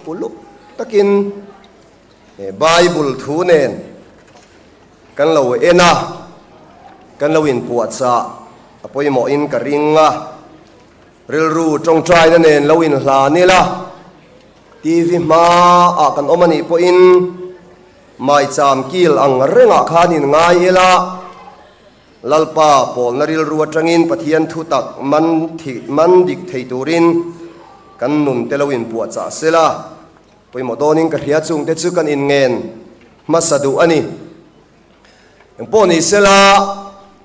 Uluk takin Bible thu nen kan lo en a, kan lo inpuahchah a pawimawhin ka ring a. Rilru tawngtaina nen lo inhlan ila, TV hmaah kan awm a nih pawhin maicham kil ang rengah khan inngai ila, Lalpa pawlna rilru atangin Pathian thu tak man man dik thei turin kan nun te lo inpuahchah sela, pawimawh dawnin ka hria chungte chu kan inngen hmasa duh a ni. Engpawh ni sela,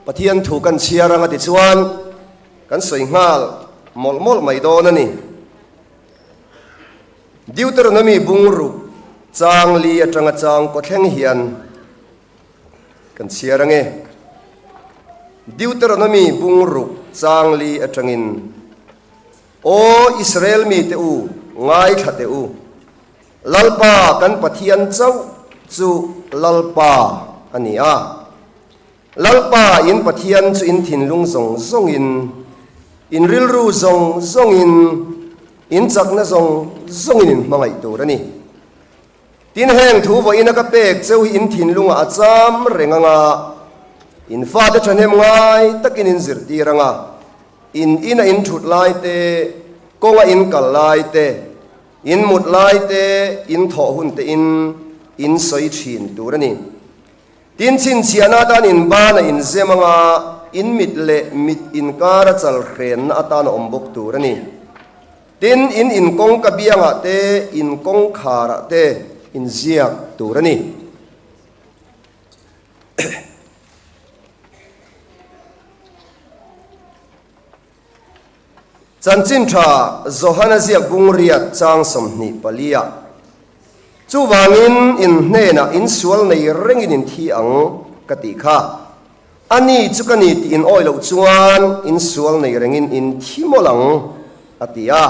Pathian thu kan chhiar anga tichuan kan sawi nghal mawlh mawlh mai dawn a ni. Deuteronomy bungruk chang li atanga chang kaw thleng hian kan chhiar ange. Deuteronomy bungruk chang li atangin, Aw Israel mite u, ngaithla teh u, Lalpa kan Pathian chauh chu Lalpa a ni a. Lalpa in Pathian chu in thinlung zawng zawngin, in rilru zawng zawngin, in chakna zawng zawngin in hmangaih tur a ni. Tin, heng thu vawiina ka pek cheu hi in thinlungah a cham reng anga, in fate thahnem ngai takin in zirtir anga, in ina in thut lai te, kawnga in kal lai te, In mut lai te, in thawh hun te in in sawi thin tur a ni. Tin, chhinchhiahna atan in ban a inzem anga in mit leh mit inkar a chal hrenna atan a awm bawk tur a ni. Tin, in inkawngka biangah te, in kawngkharah te inziak tur a ni. Chanchin tha Johana ziak bung riat chang 24 ah, Chuvangin in hnenah in sual nei rengin in thi ang ka tih kha. A ni chu ka ni tih in awi loh chuan in sual nei rengin in thi mawlh ang, a ti a.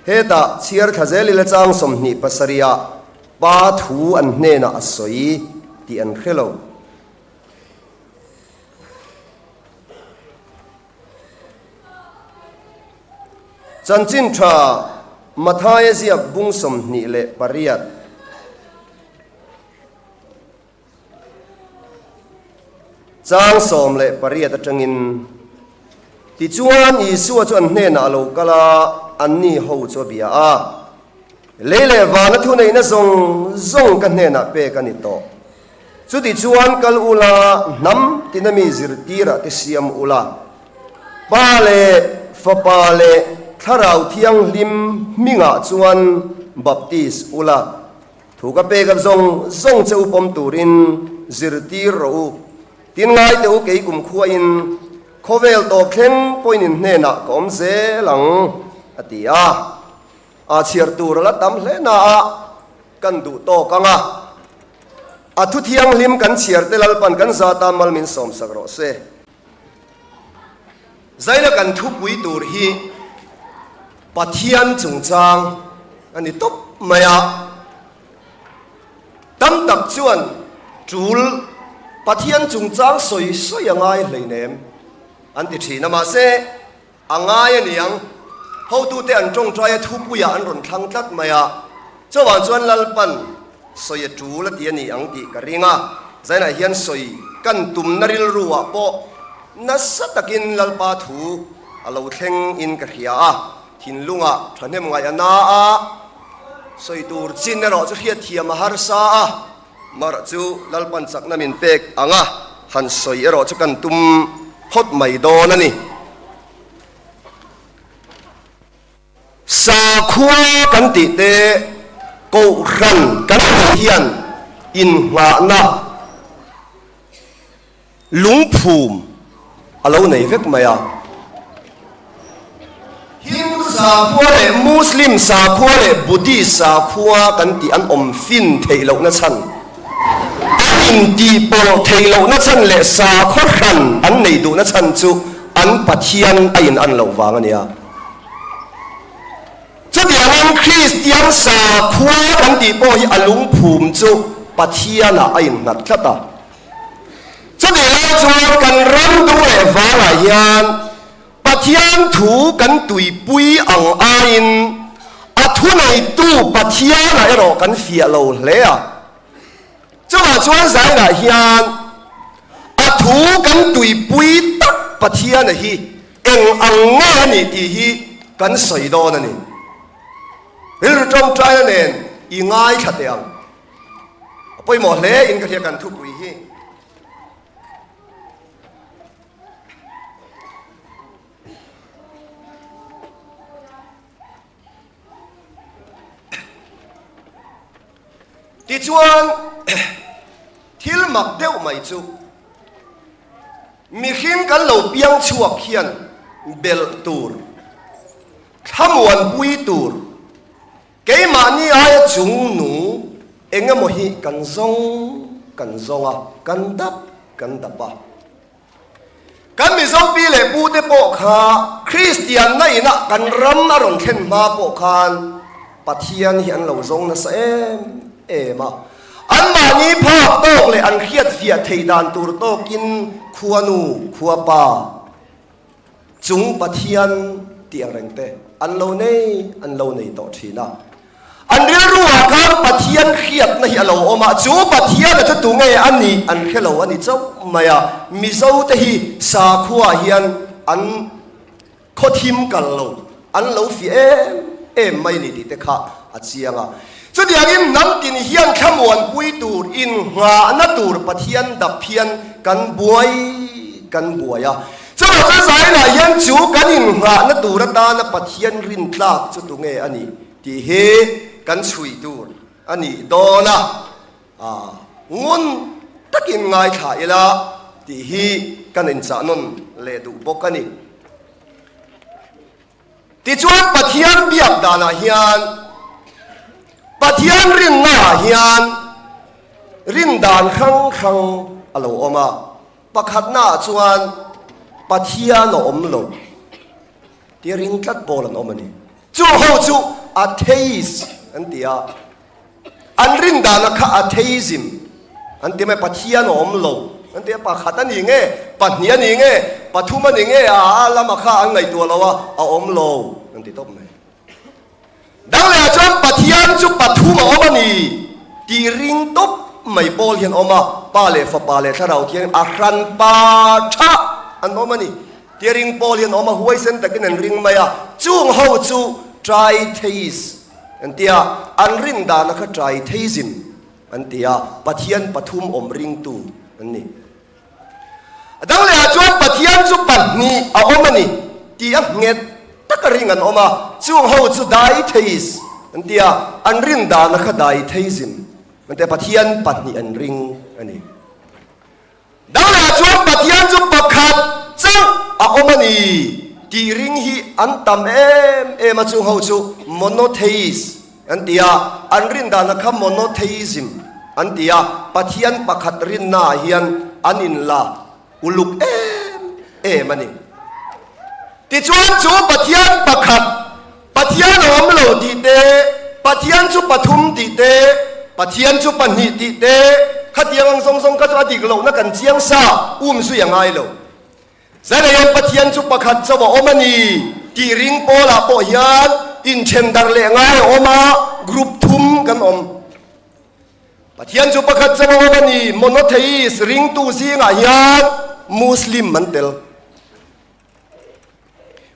Hetah chhiar thla zel ila chang 27 ah Pa thu an hnenah a sawi tih an hre lo. Chanchin tha Mathaia ziak bung 28. Chang 18 atangin, Tichuan Isua chu an hnenah a lo kal a, anni ho chu a bia a, Lei leh vana thuneihna zawng zawng ka hnenah pek a ni tawh. Chutichuan kal ula, hnam tina mi zirtirah te siam ula, Pa leh Fapa leh Thlarau Thianghlim hmingah chuan baptis ula, thu ka pek a zawng zawng che u pawm turin zirtir rawh u. Tin ngai teh u kei kumkhuain khawvel tawp thleng pawhin in hnenah ka awm zel ang, a ti a. A chhiar tur a la tam hle na a, kan duh tawk ang a. A thu thianghlim kan chhiar te Lalpan kan zata mal min sawmsak rawh se. Zaina kan thupui tur hi Pathian chungchang a ni tawp mai a. Tam tak chuan tul Pathian chungchang sawi sawi a ngai hleinem an ti thin a, mahse A ngai a niang. Hotute an tawngtai a thupuiah an rawn thlang tlat mai a, chuvang chuan Lalpan sawi a tul a ti a ni ang tih ka ring a, zainah hian sawi kan tumna rilruah pawh nasa takin Lalpa thu a lo thleng in ka hria a, thinlungah thahnem ngaih a na a, sawi tur chin erawh chu hriatthiam a harsa a, Marh chu Lalpan chakna min pek ang a, han sawi erawh chu kan tum phawt mai dawn a ni. Sakhua kan tih te, Kohhran kan tih hian innghahna Lungphum a lo nei vek mai a. Hindu sakhua leh Muslim sakhua leh Buddhist sakhua kan tih an awm fin theih lohna chhan, an intihpawlh theih lohna chhan leh sakhaw hran an nei duhna chhan chu an Pathian a in an loh vang a nia. Chutiangin Kristian sakhua kan tih pawh hi a lungphum chu Pathianah a innghat tlat a. Chutih lai chuan kan ram dung leh vangah hian Pathian thu kan tuipui ang aiin A thuneitu Pathianah erawh kan fiah lo hle a. Chuvah chuan zainah hian a thu kan tuipui tak Pathiana hi eng ang nge a nih tih hi kan sawi dawn a ni. Rilru tawngtaina nen i ngaithla teh ang. A pawimawh hle in ka hria kan thupui hi. Tichuan, thil mak deuh mai chu mihring kan lo piang chhuak hian belh tur, thlamuanpui tur, keimahni aia chung nung eng emaw hi kan zawng kan zawng a, kan dap kan dap a. Kan Mizo pi leh pu te pawh kha Kristianna inah kan ram a rawn thlen hma pawh khan Pathian hi an lo zawng nasa em em a. Anmahni phak tawk leh an hriatfiah theih dan tur tawkin Khuanu, Khuapa, Chung Pathian tih ang reng te an lo nei an lo nei tawh thin a. An rilru ah khan Pathian hriatna hi a lo awm a, chu Pathiana chu tunge a nih an hre lo a ni chauh mai a. Mizo te hi sakhua hian an khawthim kal lo, an lo fiah em em mai ni tih te kha a chiang a. Chutiangin hnam tin hian thlamuanpui tur, innghahna tur Pathian dap hian kan buai kan buai a. Chuvang chuan Zainah hian chu kan innghahna tur atana Pathian rintlak chu tunge a nih tih hi kan chhui tur a nih dawn a, ngun takin ngaithla ila tih hi kan inchah nawn leh duh bawk a ni. Tichuan Pathian biak danah hian, Pathian rinnaah hian rin dan hrang hrang a lo awm a. Pakhatnaah chuan Pathian a awm lo tia ring tlat pawl an awm a ni. Chu ho chu atheist an ti a, an rin dana kha atheism an ti mai, Pathian a awm lo an ti a, pakhat a ni nge, pahnih a ni nge, pathum a ni nge, a lama kha an ngaihtuah lo a, a awm lo an ti tawp mai. Dang lehah chuan Pathian chu pathum a awm a ni tih ring tawp mai pawl hian awm a, Pa leh Fapa leh Thlarau Thianghlim a hran pa tha an awm a ni tia ring pawl hian awm a, huaisen takin an ring mai a, chung ho chu Tritheist an ti a, an rin dana kha Tritheism an ti a, Pathian pathum awm ringtu an ni. A dang lehah chuan Pathian chu pahnih a awm a ni tih a nghet taka ring an awm a, chung ho chu Daitheist an ti a, an rin dana kha Daitheism an ti a, Pathian pahnih an ring a ni. Dang lehah chuan Pathian chu pakhat chauh a awm a ni tih ring hi an tam em em a, chung ho chu Monotheist An ti a, an rin dana kha monotheism an ti a, Pathian pakhat rinnaah hian an inla uluk em em a ni. Tichuan chu Pathian pakhat, Pathian a awm lo tih te, Pathian chu pathum tih te, Pathian chu pahnih tih te, khatiang ang zawng zawng kha chu a dik lohna kan chiang sa, um zui a ngai lo. Zalean Pathian chu pakhat chauh a awm a ni tih ring pawlah pawh hian inthen darh leh ngai a awm a, group thum kan awm. Pathian chu pakhat chauh a awm a ni, monotheist ringtu zingah hian Muslim an tel,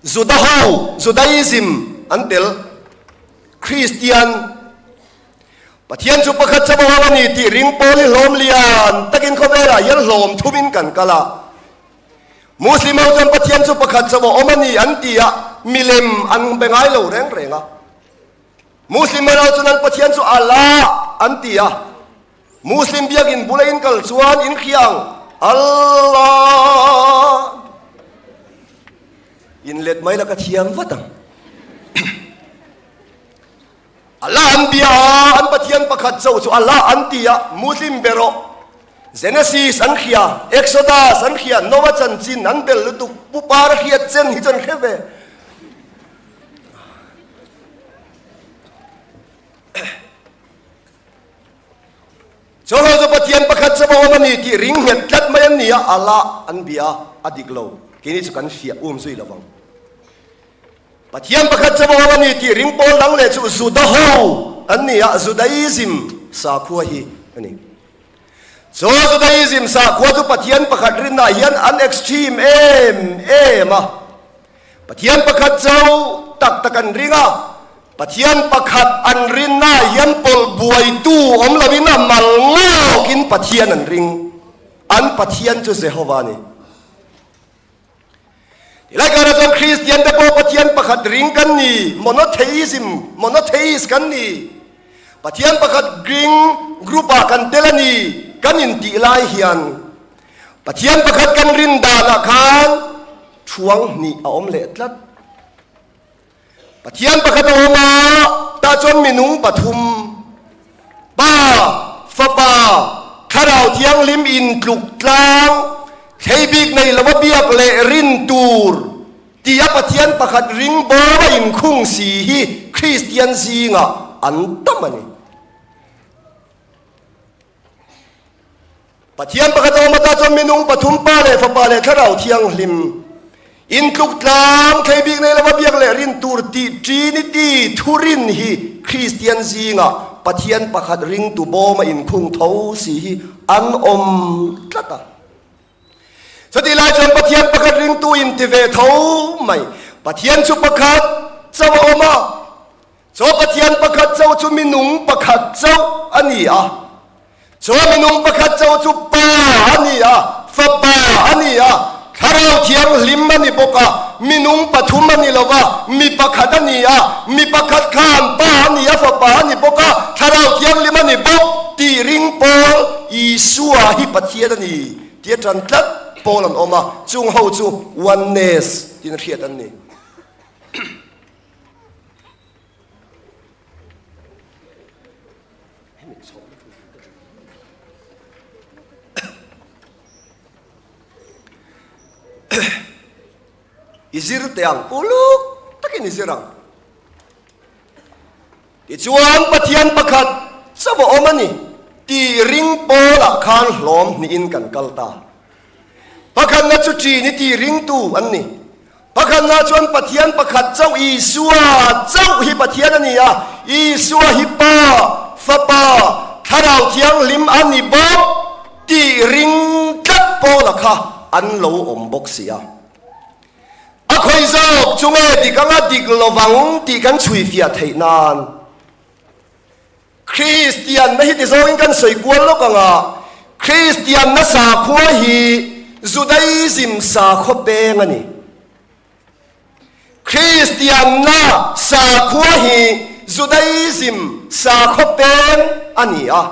Juda ho, Judaism, an tel, Kristian, Pathian chu pakhat chauh a awm a ni tih ring pawl hi hlawm lian takin khawvelah hian hlawm thumin kan kal a. Muslim ho chuan Pathian chu pakhat chauh a awm a ni an ti a, milem an be ngai lo reng reng a. Muslim ho chuan an Pathian chu Allah an ti a. Muslim biakin bula in kal chuan in hria ang, Allah. In let mai la ka thiam vat ang. Allah an bia a, an Pathian pakhat chauh chu Allah an ti a, Muslim be rawh. Genesis an hria, Exodus an hria, Noah chanchin an bel lutuk, Pu Par hriat chen hi chu an hre ve. Chu ho chu Pathian pakhat chauh a awm a ni tih ring nghet tlat mai an ni a, Allah an bia a, a dik lo, keini chu kan hriah um zui lovang. Pathian pakhat chauh a awm a ni tih ring pawl dang leh chu Juda ho an ni a, Judaism sakhua hi a ni. Chu Judaism sakhua chu Pathian pakhat rinah hian an extreme em em a. Pathian pakhat chauh tak tak an ring a, Pathian pakhat an rinnaah hian pawlh buaitu awm loin a mal ngawkin Pathian an ring. An Pathian chu Jehovah a ni. Tilai karah chuan Kristian te pawh Pathian pakhat ring kan ni, monotheism, monotheist kan ni. Pathian pakhat ring group ah kan tel a ni kan intih lai hian Pathian pakhat kan rin danah khan thuang hnih a awm leh tlat. Pathian pakhat a awm a, tah chuan minung pathum, Pa, Fapa, Thlarau Thianghlim intluk tlang, thlei bik nei lova biak leh rin tur tia Pathian pakhat ring bawm a inkhung si hi Kristian zingah an tam a ni. Pathian pakhat a awm ata chuan minung pathum Pa leh Fapa leh Thlarau Thianghlim intluk tlang thei bik nei lova biak leh rin tur tih Trinity thurin hi Kristian zingah Pathian pakhat ringtu bawma inkhung tho si hi an awm tlat a. Chutih lai chuan Pathian pakhat ringtu inti ve tho mai. Pathian chu pakhat chauh a awm a. Chaw Pathian pakhat chauh chu minung pakhat chauh a ni a. Chaw minung pakhat chauh chu Pa a ni a, Fapa a ni a, Thlarau Thianghlim a ni bawk a. Minung pathum a ni lo va, mi pakhat a ni a. Mi pakhat khan Pa a ni a, Fapa a ni bawk a, Thlarau Thianghlim a ni bawk tih ring pawl Isua hi Pathian a ni tia tan tlat pawl an awm a. Chung ho chu Oneness tiin hriat an ni. I zir teh ang, uluk takin i zir ang. Tichuan Pathian pakhat chauh a awm a ni tih ring pawlah khan hlawm hnihin kan kal ta. Pakhatna chu Trini tih ringtu an ni. Pakhatna chuan Pathian pakhat chauh Isua chauh hi Pathian a ni a, Isua hi Pa, Fapa, Thlarau Thianghlim a ni bawk tih ring tlat pawla kha an lo awm bawk si a. A khawi zawk chu nge dik anga dik lovang tih kan chhuifiah theih nan Kristianna hi ti zawngin kan sawi kual lawk ang a, Kristianna sakhua hi Judaism sakhaw peng a ni. Kristianna sakhua hi Judaism sakhaw peng a ni a,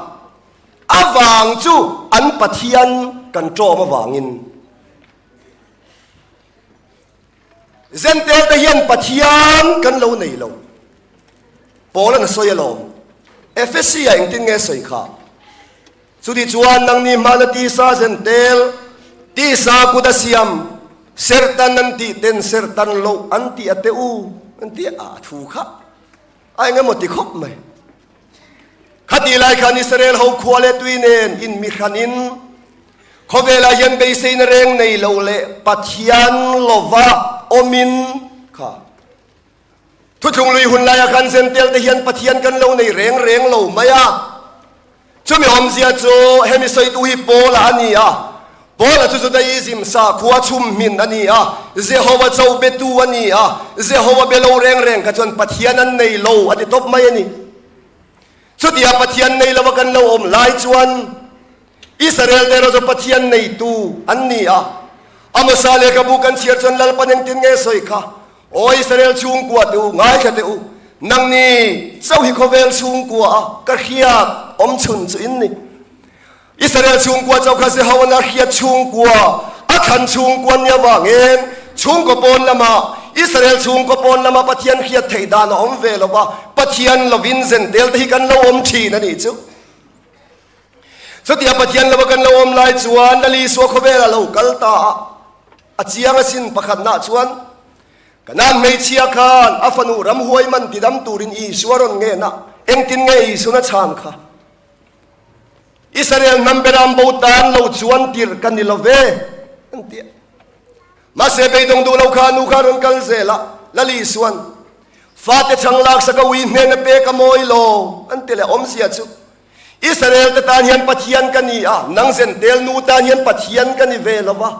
a vang chu an Pathian kan ṭawm avangin. Zentel te hian Pathian kan lo nei lo. Paul an a sawi alawm. Ephesi ah engtin nge sawi kha? Chuti chuan nangni hmana tisa zentel, tisa kut a siam, serhtan an tih ten serhtan loh an tih a teh u an ti a, a thu kha a eng emaw ti khawp mai. Khatih lai khan Israel ho khua leh tui nen inmihranin Khawvelah hian beiseina reng nei lo leh Pathian lova awmin kha Thuthlung lui hun laia khan Zentel te hian Pathian kan lo nei reng reng lo mai a. Chumi awmzia chu hemi sawitu hi Paula a ni a. Paula chu Judaism sakhua chhum hmin a ni a, Jehova cho betu a ni a, Jehova be lo reng reng kha chuan Pathian an nei lo a ti tawp mai a ni. Chutia Pathian nei lova kan lo awm lai chuan Israel te erawh chu Pathian neitu an ni a. Amosa lehkhabu kan chhiar chuan Lalpan engtin nge sawi kha? Aw Israel chhungkua te u, ngaithla teh u, nangni chauh hi khawvel chhungkua a ka hriat awm chhun chu in ni. Israel chhungkua chauh kha Jehovan a hriat chhungkua, a thlan chhungkua nia vangin chhungkaw pawn lama Israel chhungkaw pawn lama Pathian hriat theih dan a awm ve lo va, Pathian lovin zentel te hi kan lo awm thin a nih chu. Chutia Pathian lova kan lo awm lai chuan Lal Isua khawvelah lo kal ta a, a chiang asin pakhatnaah chuan Kanaan hmeichhia khan a fanu ramhuai man tidam turin Isua rawn ngen a, engtin nge Isuan a chhan kha? Israel hnam beram bo tan lo chuan tirh ka ni lo ve, an ti a. Mahse beidawng duh lo kha nu kha rawn kal zel a. Lal Isuan, Fate chhang laksak a ui hnena pek a mawi lo, an ti leh. Awmzia chu, Israel te tan hian Pathian ka ni a, nang Zentel nu tan hian Pathian ka ni ve lo va.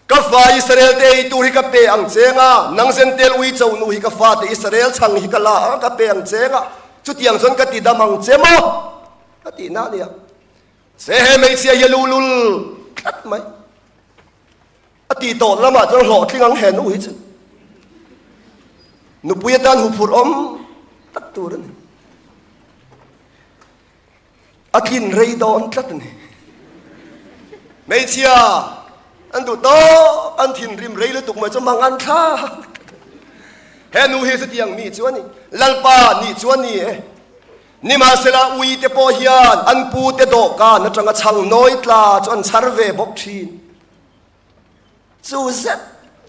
Ka fa Israel te ei tur hi ka pe ang cheng a, nang Zentel ui cho nu hi ka fate Israel chhang hi ka la a, ka pe ang cheng a, chutiang chuan ka ti dam ang che maw? A tihna a nia. Se he hmeichhia hi a luhlul tlat mai. A tih tawh lamah chuan hlawhtling ang he nu hi chu nupui atan huphurh awm tak tur a ni. A tlin rei dawn tlat a ni. Hmeichhia an duh tawp, an thinrim rei lutuk mai chu mang an thlak. He nu hi chutiang mi chu a ni. Lalpa nih chu a ni e. Nimahsela uite pawh hian an pute dawhkan atanga chhang nawi tla chu an chhar ve bawk thin. Chu zet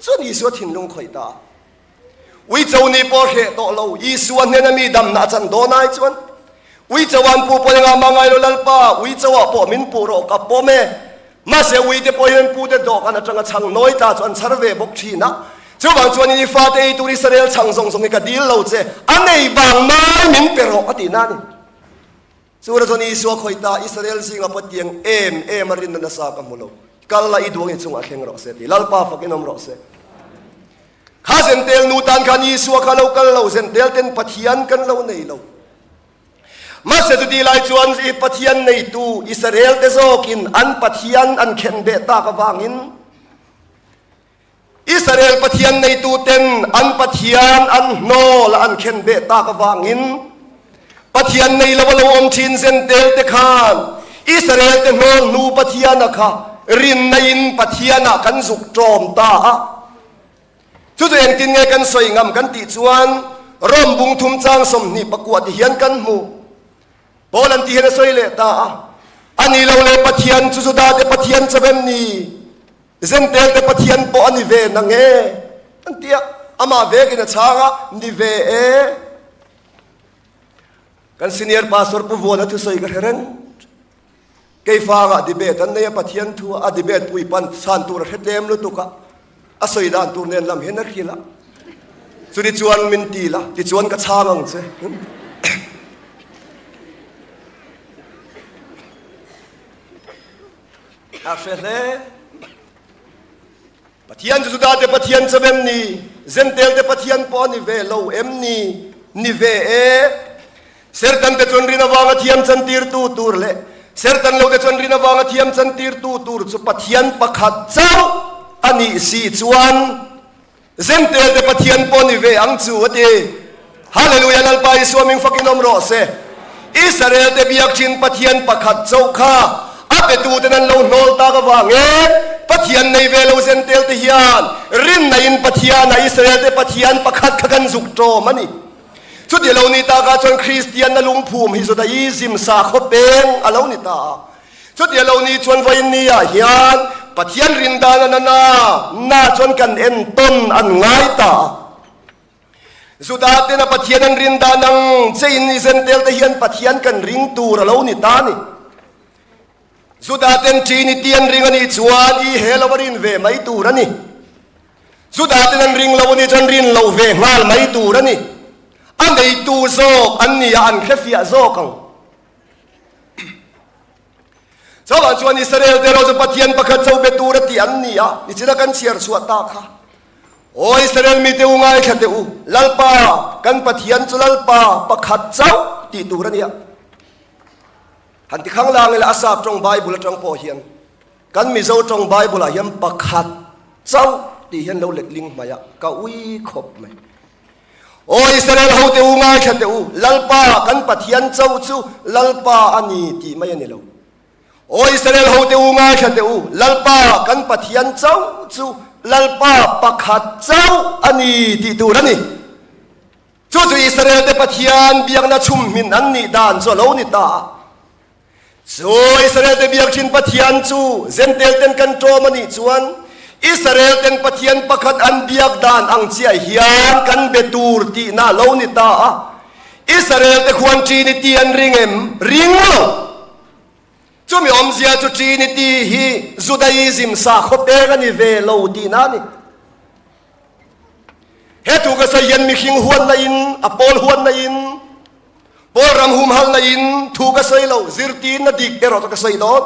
chuan Isua thinlung khawih ta. Uicho ni pawh hreh tawh lo, Isua hnena mi damna a chan dawn ai chuan Uicho an pu pawh engah mah ngai lo Lalpa, Uicho ah pawh min puh rawh ka pawm e. Mahse uite pawh hian pute dawhkan atanga chhang nawi tla chu an chhar ve bawk thin a. Chuvang chuan i fate ei tur Israel chhang zawng zawng hi ka dil lo che, a nei vang mai min pe rawh a tihna a ni. Chura chuan Isua khawih ta, Israel zinga pawh tiang em em a rinna nasa ka hmu lo. Kal la i duang i chungah thleng rawh se ti. Lalpa fakin awm rawh se. Kha zentel nu tan khan Isua kha lo kal lo, zentel ten Pathian kan lo nei lo. Mahse chuti lai chuan i Pathian neitu Israel te zawkin an Pathian an khen beh tak avangin Israel Pathian neitu ten an Pathian an hnawl a an khen beh tak avangin Pathian nei lo a lo awm thin Zentel te khan Israel te hnawl hnu Pathian a kha rinna in Pathian ah kan zuk tawm ta a. Chu chu engtin nge kan sawi ngam kan tih chuan Rom bung thum chang 20 pakua ti hian kan hmu. Paul an ti hian a sawi leh ta a, A ni lo le Pathian chu Juda te Pathian chauh em ni? Zentel te Pathian pawh a ni ve na nge? An ti a, amah vekin a chhang a, Ni ve e. Kan senior pastor Pu Vuana thusawi ka hre reng. Keifangah debate an nei a, Pathian thu a debate pui pan chhan tur a hre tlem lutuk a, a sawi dan tur nen lam hian a hrilh a, chuni chuan min ti la, tichuan ka chhang ang che. A hre hle. Pathian chu Judate Pathian chauh em ni? Zentelte Pathian pawh a ni ve lo em ni? Ni ve e. Sertante chuan rin avanga thiam chantirtu tur leh sertan lote chuan rin avanga thiam chantirtu tur chu Pathian pakhat chauh a nih si chuan Zentelte Pathian pawh ni ve ang chu a ti. Hallelujah Lalpa Isua ming fakin awm rawh se. Israel te biak thin Pathian pakhat chauh kha a petu ten an lo hnawl tak avangin Pathian nei ve lo zentel te hian rinna in Pathian a Israel te Pathian pakhat kha kan zuk tawm a ni. Chuti lo ni takah chuan Kristian na lungphum hi Judaism sakhaw peng a lo ni ta a. Chuti lo ni chuan vawiin ni ah hian Pathian rindan a nana na chuan kan entawn an ngai ta a. Juda tena Pathian an rin dan ang che in Izentel te hian Pathian kan ring tur a lo ni ta a ni. Juda ten Trinity an ring a nih chuan i he lo a rin ve mai tur a ni. Juda ten an ring lo a nih chuan rin loh ve nghal mai tur a ni. A neitu zawk an ni a, an hrefiah zawk ang. Chauhah chuan Israel te erawh chu Pathian pakhat chauh be tur a tih an ni a, nichina kan chhiar chhuah ta kha. Aw Israel mite u ngaithla teh u, Lalpa kan Pathian chu Lalpa pakhat chauh tih tur a ni a. Han ti khang lang ila a sap tawng Bible atang pawh hian kan Mizo tawng Bible ah hian pakhat chauh tih hian lo letling hmai a, ka ui khawp mai. Aw Israel hote u ngaithla teh u, Lalpa kan Pathian chauh chu Lalpa a ni tih mai a ni lo. Aw Israel hote u ngaithla teh u, Lalpa kan Pathian chauh chu Lalpa pakhat chauh a ni tih tur a ni. Chu chu Israel te Pathian biakna chhumhmin an nih dan chu a lo ni ta a. Chu Israel te biak thin Pathian chu Zentel ten kan ṭawm a nih chuan Israel ten Pathian pakhat an biak dan ang chiah hian kan be tur tihna a lo ni ta a. Israel te khuan Trinity an ring em? Ring lo. Chumi awmzia chu Trinity hi Judaism sakhaw pek a ni ve lo tihna a ni. He thu ka sawi hian mihring huatna in, a pawl huatna in, pawl ram humhalhna in thu ka sawi lo, zirtirna dik erawh chu ka sawi dawn.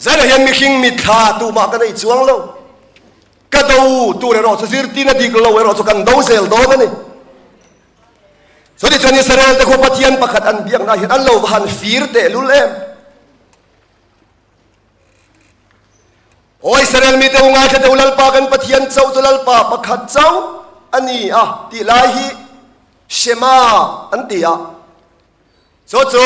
Zanah hian mihring mitthla tumah ka nei chuang lo. Ka do tur erawh chu zirtirna dik lo erawh chu kan do zel dawn a ni. Chutichuan Israel te khu Pathian pakhat an biakna hian an lo va han fir tehlul em. Aw Israel mite u ngaithla teh u Lalpa kan Pathian chauh chu Lalpa pakhat chauh a ni a tih lai hi Shema an ti a. Chu chu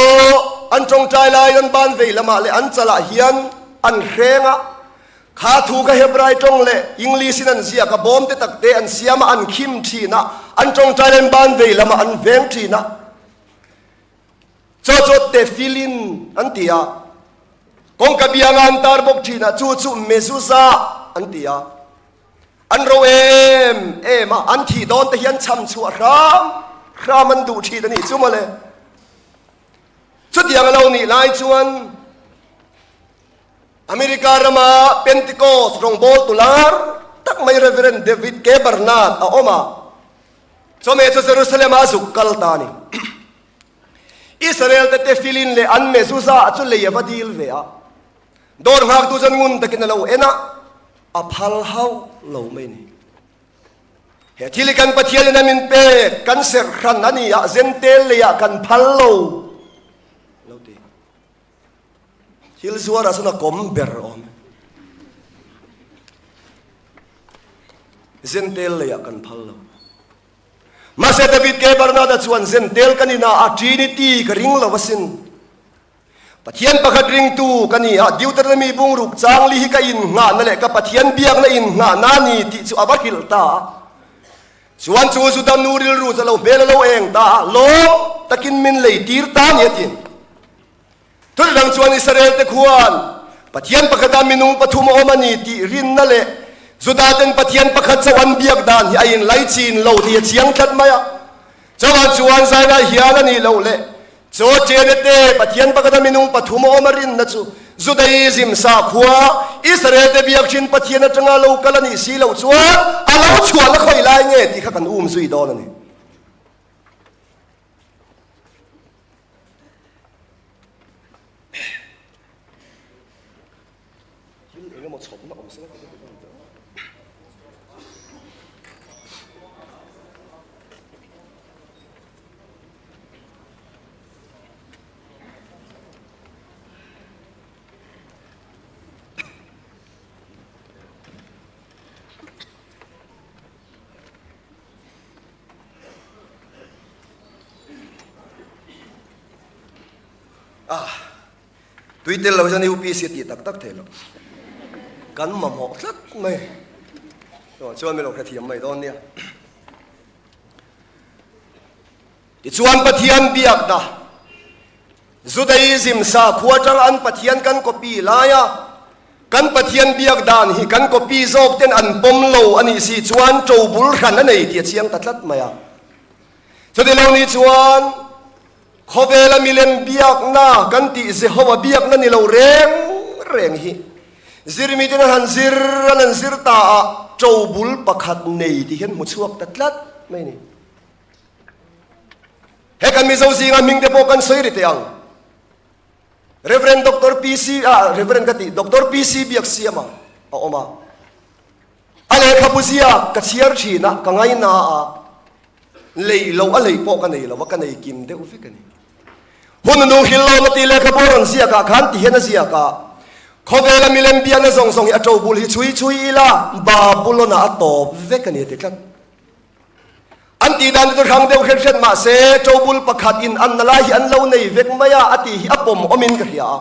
an tawngtai lai an ban vei lamah leh an chalah hian an hreng a, kha thu kha Hebrai tawng leh English in an ziak a, bawm te tak te an siam a, an khim thin a, an tawngtai lai an ban vei lamah an veng thin a. Chu chu Tefillin an ti a, kawngka bianga an tar bawk thin a, chu chu Mezuzah an ti a. An ro em em a, an thih dawn te hian cham chhuah hram hram an duh thin a nih chu mawle. Chutiang a lo nih lai chuan America rama Pentecost rawngbawltu lar tak mai Reverend David K. Barnard a awm a, chawhmeh chu Jerusalem-ah a zuk kal ta a ni. Israel te tefillin leh an mezuzah chu lei a va dil ve a, dawr nghaktu chuan ngun takin a lo en a, a phal hauh lo mai ni. He thil hi kan Pathian in a min pek, kan serh hran a ni a, zentel leiah kan phal lo lo ti. Thil zuarah chuan a kawm ber awm. Zentel leiah kan phal lo. Mahse David K. Barnard-a chuan Zentel ka ni na a, Trinity ka ring lo asin. Pathian pakhat ringtu ka ni a, Deuteronomy bungruk changli hi ka innghahna leh ka Pathian biakna innghahna a ni tih chu a va hrilh ta a. Chuan chu Juda nu rilru chu a lo hmel a lo eng ta a, lawm takin min lei tir ta a ni a ti. Thuthleng chuan Israel-te khuan Pathian pakhata minung pathum a awm a ni tih rinna leh Juda-ten Pathian pakhat chauh an biak dan hi a inlaichin lo tih a chiang tlat mai a. Chuvang chuan Zaina hian a nih loh leh chaw chene te Pathian pakhata minung pathum a awm a rinna chu Judaism sakhua Israel-te biak thin Pathian atanga lo kal a nih si loh chuan a lo chhuahna khawi lai nge tih kha kan um zui dawn a ni. Thil eng emaw chhawpna awm sela ka ti ta. Ah, tui tel lo hian UPC a tih tak tak thei lo. Kan mamawh tlat mai. Chuan min lo hrethiam mai dawn nia. Tichuan Pathian biakna Judaism sakhua atanga an Pathian kan copy laia kan Pathian biak dan hi kan copy zawk ten an pawm lo a nih si chuan to bul hran a nei tih a chiang ta tlat mai a. Chuti lo nih chuan khawvela milem biakna kan tih Jehovah biakna ni lo reng reng hi zirmi ten an han zir an han zir ta a to bul pakhat nei tih hian hmu chhuak ta tlat mai a ni. He kan Mizo zinga hming te pawh kan sawi ri teh ang. Reverend Doctor PC ah Reverend ka ti Doctor PC Biaksiama a awm a. A lehkhabu ziak ka chhiar thin a, ka ngaina a, lei loh a lei pawh ka nei lo a, ka nei kim deuh vek a ni. Hun nu hrilh lawm a tih lehkhabu a rawn ziak ah khan ti hian a ziak a, Khawvela milem biakna zawng zawng hi a ṭobul hi chhui chhui ila Babulon ah a tawp vek a ni a ti tlat. An tih dan te chu hrang deuh hret hret mah se ṭobul pakhat in an na lai hi an lo nei vek mai a, a tih hi a pawm awmin ka hria a.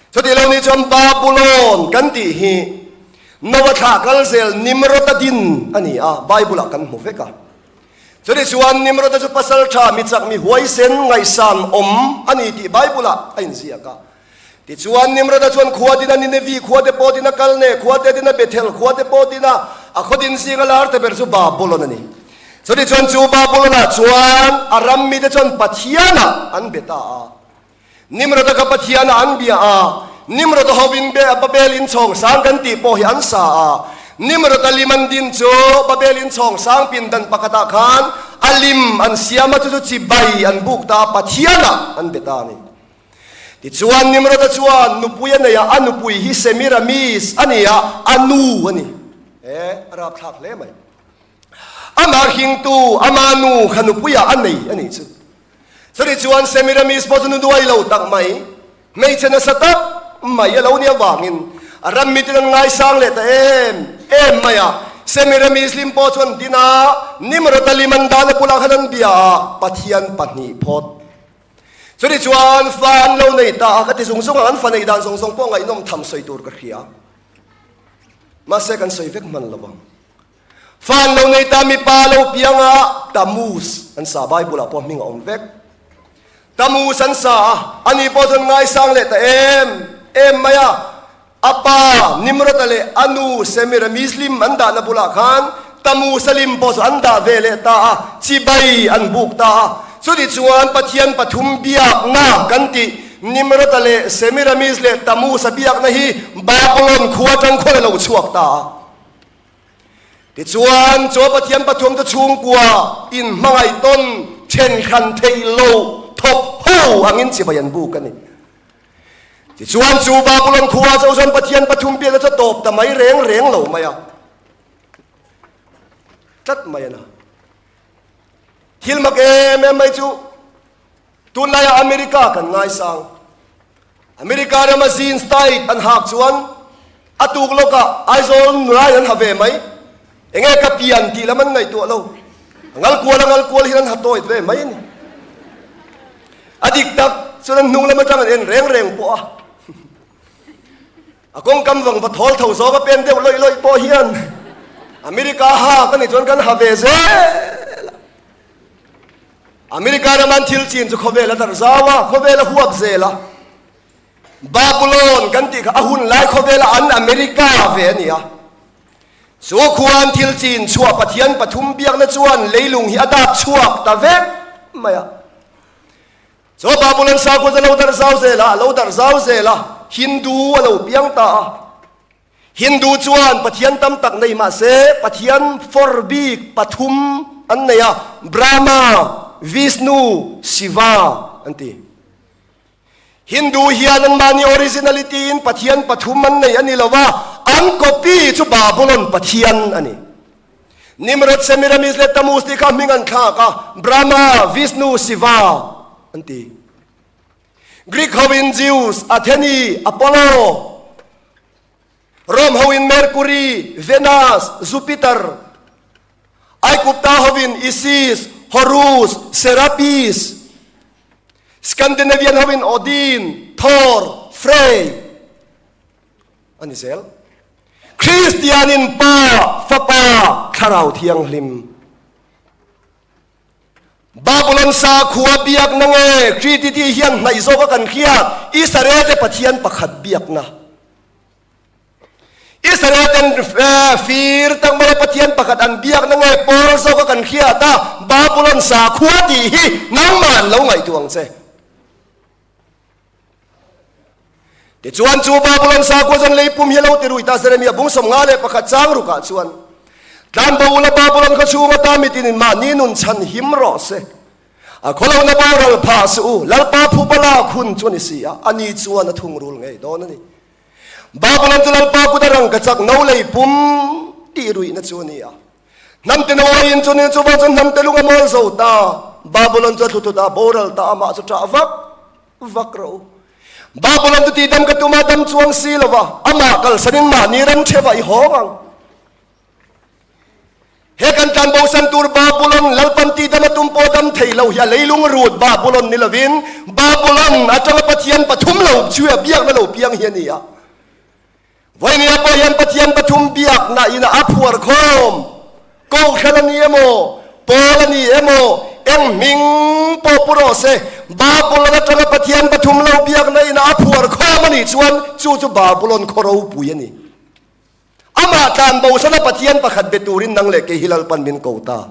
Chutih lo ni chuan Babulon kan tih hi Noah thlah kal zel Nimrod-a din a ni a, Bible-ah kan hmu vek a. Chutih chuan Nimrod-a chu pasal tha, mi chak, mi huaisen, ngaihsan awm a ni tih Bible-ah a inziak a. Tichuan, Nimroda chuan khua dina Ninevi khua te pawh dina Kalne khua te dina Bethel khua te pawh dina a khaw din zinga lar te ber chu Babulon a ni. Chutichuan chu Babulonah chuan a ram mite chuan Pathianah an be ta a. Nimroda kha Pathianah an bia a, Nimroda hovin Babel inchhawng sang kan tih pawh hi an sa a. Nimrod-a lim an din chu Babel inchhawng sang pindan pakhatah khan a lim an siam a, chu chu chibai an buk ta a, Pathianah an be ta a ni. Tichuan Nimrod-a chuan nupui a nei a, a nupui hi Semiramis a ni a, a nu a ni. E, a rapthlak hle mai. Amah hringtu, ama nu kha nupuiah a nei a nih chu. Chutih chuan Semiramis pawh chu nu duai lo tak mai, hmeichhe nasa tak mai a lo nih avangin a ram mitin an ngaisang leh ta em em mai a. Semiramis lim pawh chuan din a, Nimrod-a lim an dahna bulah khan an bia a, Pathian pahnih phawt. Chutih chuan fa an lo nei ta a, ka ti zung zung a, an fa neih dan zawng zawng pawh ngaihnawm tham sawi tur ka hria. Mahse kan sawi vek hman lo vang. Fa an lo nei ta mipa lo piang a, Tammuz an sa, Bible ah pawh hming a awm vek. Tammuz an sa a, ani pawh chuan ngaisang leh ta em em mai a. A pa Nimrod-a leh a nu Semiramis lim an dahna bulah khan Tammuz-a lim pawh chu an dah ve leh ta a, chibai an buk ta a. Chutichuan Pathian pathum biakna kan tih Nimrod-a leh Semiramis leh Tammuz-a biakna hi Babulon khua atang khawn a lo chhuak ta a. Tichuan, chu Pathian pathum chu chhungkua inhmangaih tawn then hran theih lo thawk ho angin chibai an buk a ni. Tichuan, chu Babulon khua chu chuan Pathian pathum biakna chu a tawp ta mai reng reng lo mai a, tlat mai a na. Thil mak em em mai chu tunlaiah America kan ngaisang. America rama jeans tight an hak chuan a tuk lawkah Aizawl nulai an ha ve mai. Enge ka pian tih lam an ngaihtuah lo. A ngal kual a ngal kual hian an ha tawit ve mai a ni. A dik tak chuan an hnung lam atang an en reng reng pawh a. A kawngkam vang va thawl tho zawng a pen deuh lawih lawih pawh hian America hak a nih chuan kan ha ve zel a. America rama an thil chin chu khawvel a darh zau a, khawvel a huap zel a. Babylon kan tih kha a hun lai khawvela an America ve a ni a. Chu khua an thil chin chhuah Pathian pathum biakna chuan leilung hi a dap chhuak ta vek mai a. Chu Babylon sakhua chu a lo darh zau zel a, a lo darh zau zel a, Hindu a lo piang ta a. Hindu chuan Pathian tam tak nei mah se, Pathian for bik pathum an nei a, Brahma, Vishnu, Shiva an ti. Hindu hian anmahni originality in Pathian pathum an nei a ni lo a, an copy chu Babulon Pathian a ni. Nimrod, Semiramis leh Tammuz tih kha hming an thlak a, Brahma, Vishnu, Shiva an ti. Greek hoin Zeus, Atheni, Apollo, Rome hoin Mercury, Venus, Jupiter, Aigupta hoin Isis, Horus, Serapis, Scandinavian hoin Odin, Thor, Frey a ni zel. Kristianin Pa, Fapa, Thlarau Thianghlim. Babulon sakhua biakna nge Krititi hian hnaih zawka kan hriat Israel te Pathian pakhat biakna? Israel ten fir tak maia Pathian pakhat an biakna nge pawl zawka kan hriat a Babulon sakhua tih hi nangmah an lo ngaihtuah ang che. Tichuan chu Babulon sakhua chuan lei pum hi a lo ti rui ta Jeremia bung 51 chang rukah chuan Tlanbo ula Babulon khaw chhung ata mitinin mahni nun chhan him rawh se. A khawlohna boral phah suh u, Lalpa phupa lak hun chu a ni si a, ani chuan a thungrul ngei dawn a ni. Babulon chu Lalpa kut a rangka chak no lei pum tih ruihna chu a ni a. Hnamte no aiin chu ni chuvang chuan hnamte lung a mawl zo ta. Babulon chu a thlu thut a, boral ta amah chu ṭah vak vak rawh u. Babulon chu tihdam ka tum a, dam chuang si lo va, amah kalsanin mahni ram ṭheuhah i hawng ang. He kan tlan bosan tur Babulon Lalpan tihdam a tum pawh dam thei lo hi a leilung rut Babulon ni lovin Babulon atanga Pathian pathum lo chhuia biakna lo piang hi a ni a. Vawinia pawh hian Pathian pathum biakna ina a phuar khawm Kohhran a ni emaw, Pawl a ni emaw, eng hming pawh pu rawh se, Babulon atanga Pathian pathum lo biakna ina a phuar khawm a nih chuan chu chu Babulon khaw ropui a ni. Amah tlan bosana Pathian pakhat be turin nang leh kei hi Lalpan min ko ta.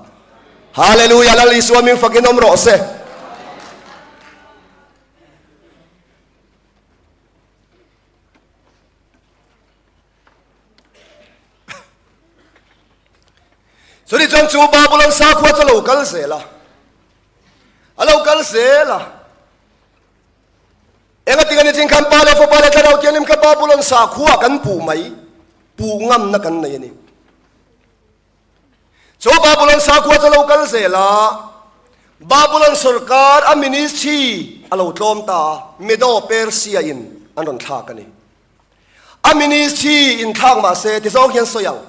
Hallelujah Lal Isua min fakin awm rawh se. chuan chu Babulon sakhua chu a lo kal zel a, a lo kal zel a. Engatinga ni chin khan Pa leh Fapa leh Thlarau Thianghlim kha Babulon sakhua kan puh mai, puh ngamna kan nei a ni. Chu Babulon sakhua chu a lo kal zel a, Babulon sorkar a ministry a lo tlawm ta a, Medo-Persia in an rawn thlak a ni. A ministry in thlak mah se ti zawng hian sawi ang.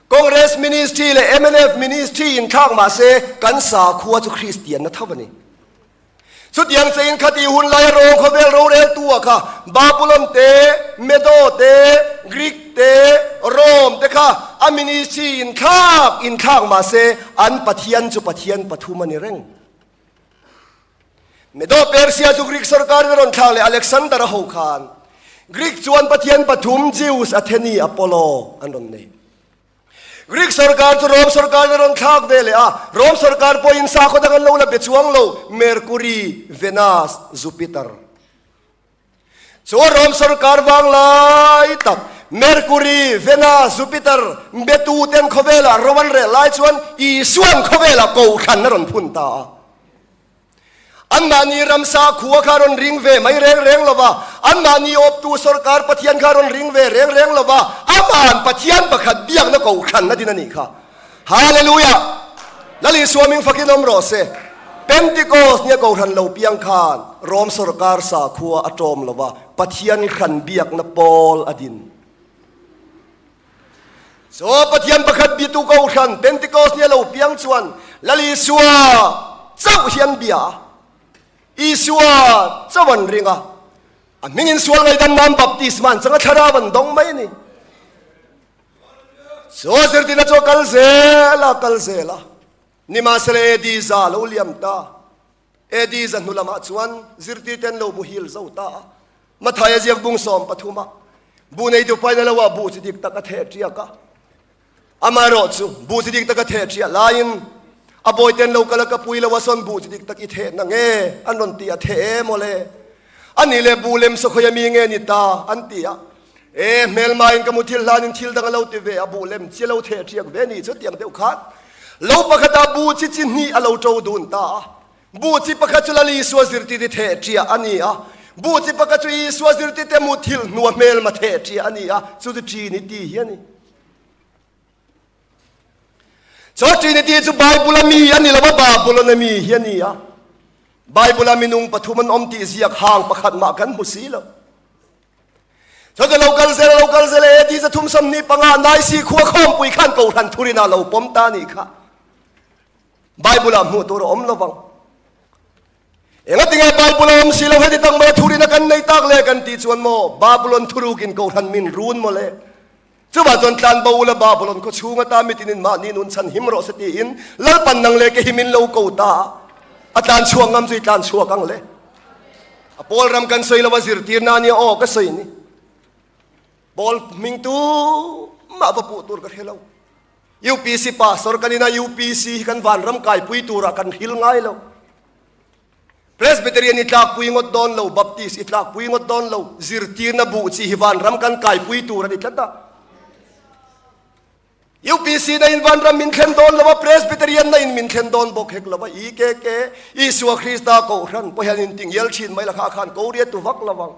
Congress ministry leh mnf ministry in thlak mah se kan sakhua chu Kristianna tho a ni. Chutiang che in khati hun laia rawng khawvel roreltu ah kha Babulon te, Medo te, Greek te, Rome te kha a ministry in thlak in thlak mah se an Pathian chu Pathian pathum a ni reng. Medo Persia chu Greek sorkar in a rawn thlak leh Alexander a ho khan Greek chuan Pathian pathum Zeus, Athene, Apollo an rawn nei. Greek sorkar chu Rome sorkar in a rawn thlak ve leh a, Rome sorkar pawhin sakhaw dang an lo la be chuang lo, Mercury, Venus, Jupiter. Chu Rome sorkar vang lai tak Mercury, Venus, Jupiter betu ten khawvelah ro an reh lai chuan Isuan khawvelah kohhran a rawn phun ta a. Anmahni ramsa khua kha rawn ring ve mai reng reng lo va, anmahni awptu sorkar Pathian kha rawn ring ve reng reng lo va, aman Pathian pakhat biakna kohhran a din a nih kha. Hallelujah! Lal Isua ming fakin awm rawh se. Pentecost nia kohhran lo piang khan Rom sorkar sakhua a tawm lo va, Pathian hran biakna pawl a din. Chaw Pathian pakhat bitu kohhran Pentecost nia lo piang chuan Lal Isua chauh hi an bia a, Isua chauh an ring a, a hmingin sual ngaihdam nan baptisma an chang a, thlarau an dawng mai a ni. Chaw zirtirna chu a kal zel a, kal zel a, nimahsela AD za a lo liam ta. AD zahnu lamah chuan zirtirte an lo muhil zo ta a. Mathaia ziak bung 13 ah bu neitu paina lo ah bu chi dik tak a theh ṭiak a. Amaherawh chu bu chi dik tak a theh ṭiah laiin a bawite an lo kal a, ka pui lo a sawn bu chi dik tak i theh na nge an rawn ti a, theh em awle. Anih leh bu lem saw khawi a mi nge ni ta an ti a. E hmelmain ka muthil hlanin thil dang a lo ti ve a, bu lem chi a lo theh ṭiak ve ni chu tiang deuh khan lo pakhatah bu chi chi hnih a lo ṭo dun ta a. Bu chi pakhat chu Lal Isua zirtirte theh ṭiah a ni a, bu chi pakhat chu Isua zirtirte muthilh hnua hmelma theh ṭiah a ni a, chu chu Trinity hi a ni. Chu Trinity chu Bible-a mi a ni lo a, Babylon-a mi hi a ni a. Bible-a minung pathum an awm tih ziak hang pakhat mah kan hmu si lo. Chu chu lo kal zel, lo kal zel e, AD 325 Naisi khua khawmpui khan Kohhran thurinah lo pawm ta a nih kha. Bible-ah hmuh tur a awm lo vang. Engatinge Bible a awm si lo heti tak mai a thurina kan nei tak le kan tih chuan maw Babylon thurukin kohhran min run maw le. Chuvah chuan tlanbo ula Babylon khaw chhung ata mitinin mahni nun chhan him rawh se tiin Lalpan nang leh ke hi min lo ko ta a. A tlan chhuak ngam chu i tlan chhuak ang le. A pawl ram kan sawi lo a zirtirna ania aw ka sawi ni. Pawl hming tu mah va puh tur ka hre lo. UPC pastor kan ina UPC hi kan vanram kaipui turah kan hril ngai lo. Presbyterian i tlakpui ngawt dawn lo, Baptist i tlakpui ngawt dawn lo, zirtirna buh chi hi vanram kan kaipui tur a ni tlat a. UPC na in vanram min thlen dawn lo a, Presbyterian na in min thlen dawn bawk hek lo a, IKK, Isua Krista Kohhran pawh hian intingial thin mai lakah khan ko riat tu vak lo ang.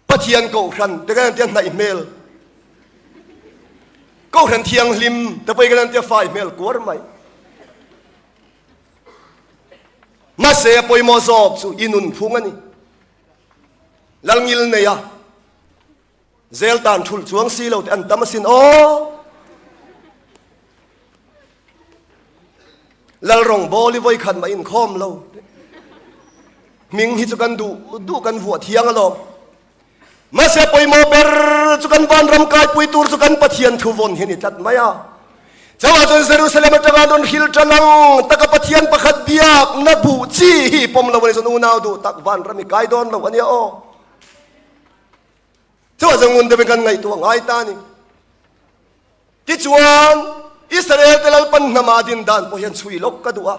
Pathian Kohhran te kan tia hnaih hmel, Kohhran thianghlim te pawh hi kan tia fai hmel kuar mai. Mahse a pawimawh zawk chu i nunphung a ni. Lalngil neia zel tan thulh chuang si lo te an tam asin aw. Lal rawngbawl i vawikhat mah inkhawm lo. Hming hi chu kan duh duh kan vuah thiang alawm. Mahse pawimawh ber chu kan vanram kaipui tur chu kan Pathian thu vawn hi a ni tlat mai a. Chauhah chuan Jerusalem atanga rawn hril tan ang taka Pathian pakhat biakna buh chi hi pawm lo a ni chuan unau duh tak vanram i kai dawn lo a nia aw. Chauhah chuan ngun deuhin kan ngaihtuah ngai ta a ni. Tichuan, Israel-te Lalpan hnama din dan pawh hian chhui lawk ka duh a.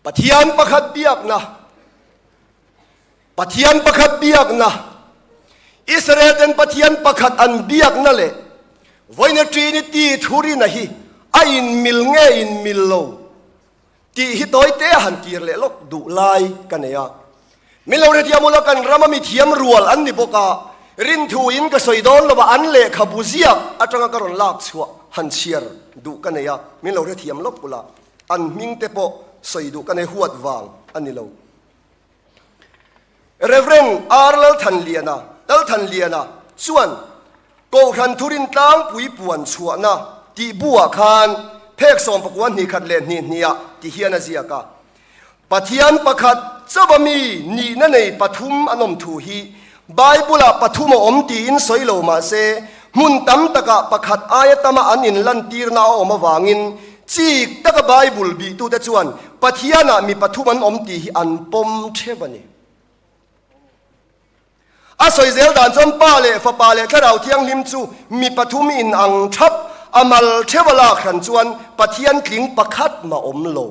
Pathian pakhat biakna, Pathian pakhat biakna, Israel ten Pathian pakhat an biakna leh vawiina Trinity thurina hi a inmil nge inmil lo tih hi tawite a han kir leh lawk duh lai ka nei a. Min lo hrethiam ula kan rama mithiam rual an ni bawk a, rinthu in ka sawi dawn lo a, an lehkhabu ziak atanga ka rawn lak chhuah han chhiar duh ka nei a, min lo hrethiam lawk ula. An hming te pawh sawi duh ka nei huat vang a ni lo. Rev. R. Lalthanliana, Lalthanliana, chuan Kohhran Thurin Tlangpui puan chhuahna tih buah khan phek sawmpakua hnih khat leh hnih hniah ti hian a ziak a. Pathian pakhat chauha mi nihna nei pathum an awm thu hi Bible-ah pathum a awm tiin sawi lo mah se, hmun tam takah pakhat aia tama an inlantirna a awm avangin chik taka Bible bihtute chuan Pathianah mi pathum an awm tih hi an pawm theuh a ni. A sawi zel dan chuan Pa leh Fapa leh Thlarau Thianghlim chu mi pathum in ang thap, a mal theuh a lak hran chuan Pathian tling pakhat mah awm lo.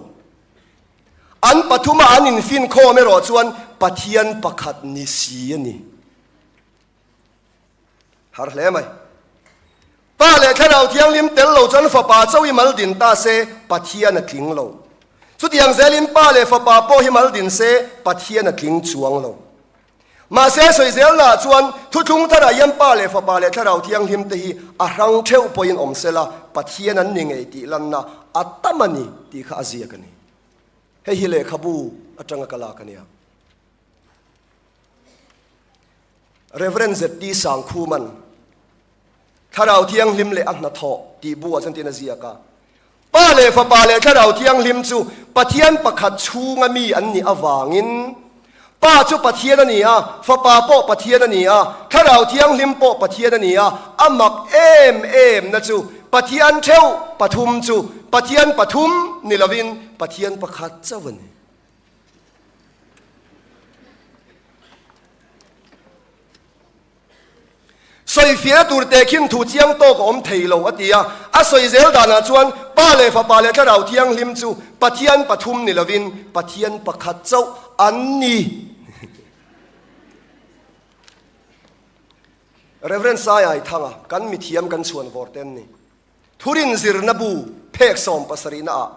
An pathuma an infinkhawm erawh chuan Pathian pakhat ni si a ni. Har hle mai. Pa leh Thlarau Thianghlim tel lo chuan Fapa chauh i mal din ta se, Pathian a tling lo. Chutiang zelin Pa leh Fapa pawh hi mal din se, Pathian a tling chuang lo. Mahse, sawi zelnaah chuan Thuthlung Tharah hian Pa leh Fapa leh Thlarau Thianghlim te hi a hrang theuh pawhin awm sela, Pathian an ni ngei tih lanna a tam a ni tih kha a ziak a ni. Hei hi lehkhabu atanga ka lak a nia. Rev. ZT Sangkhuman Thlarau Thianghlim leh a hnathawh tih buah chuan tiin a ziak a. Pa leh Fapa leh Thlarau Thianghlim chu Pathian pakhat chhunga mi an nih avangin Pa chu Pathian a ni a, Fapa pawh Pathian a ni a, Thlarau Thianghlim pawh Pathian a ni a, a mak em em na chu Pathian theuh pathum chu Pathian pathum ni lovin Pathian pakhat chauh a ni. Sawifiahna tur tehkhin thu chiang tawk a awm thei lo, a ti a. A sawi zel danah chuan Pa leh Fapa leh Thlarau Thianghlim chu Pathian pathum ni lovin Pathian pakhat chauh an ni. Rev. Sai Aithanga, kan mithiam kan chhuan vawr te an ni. Thurin zirna bu phek sawmpasarihna ah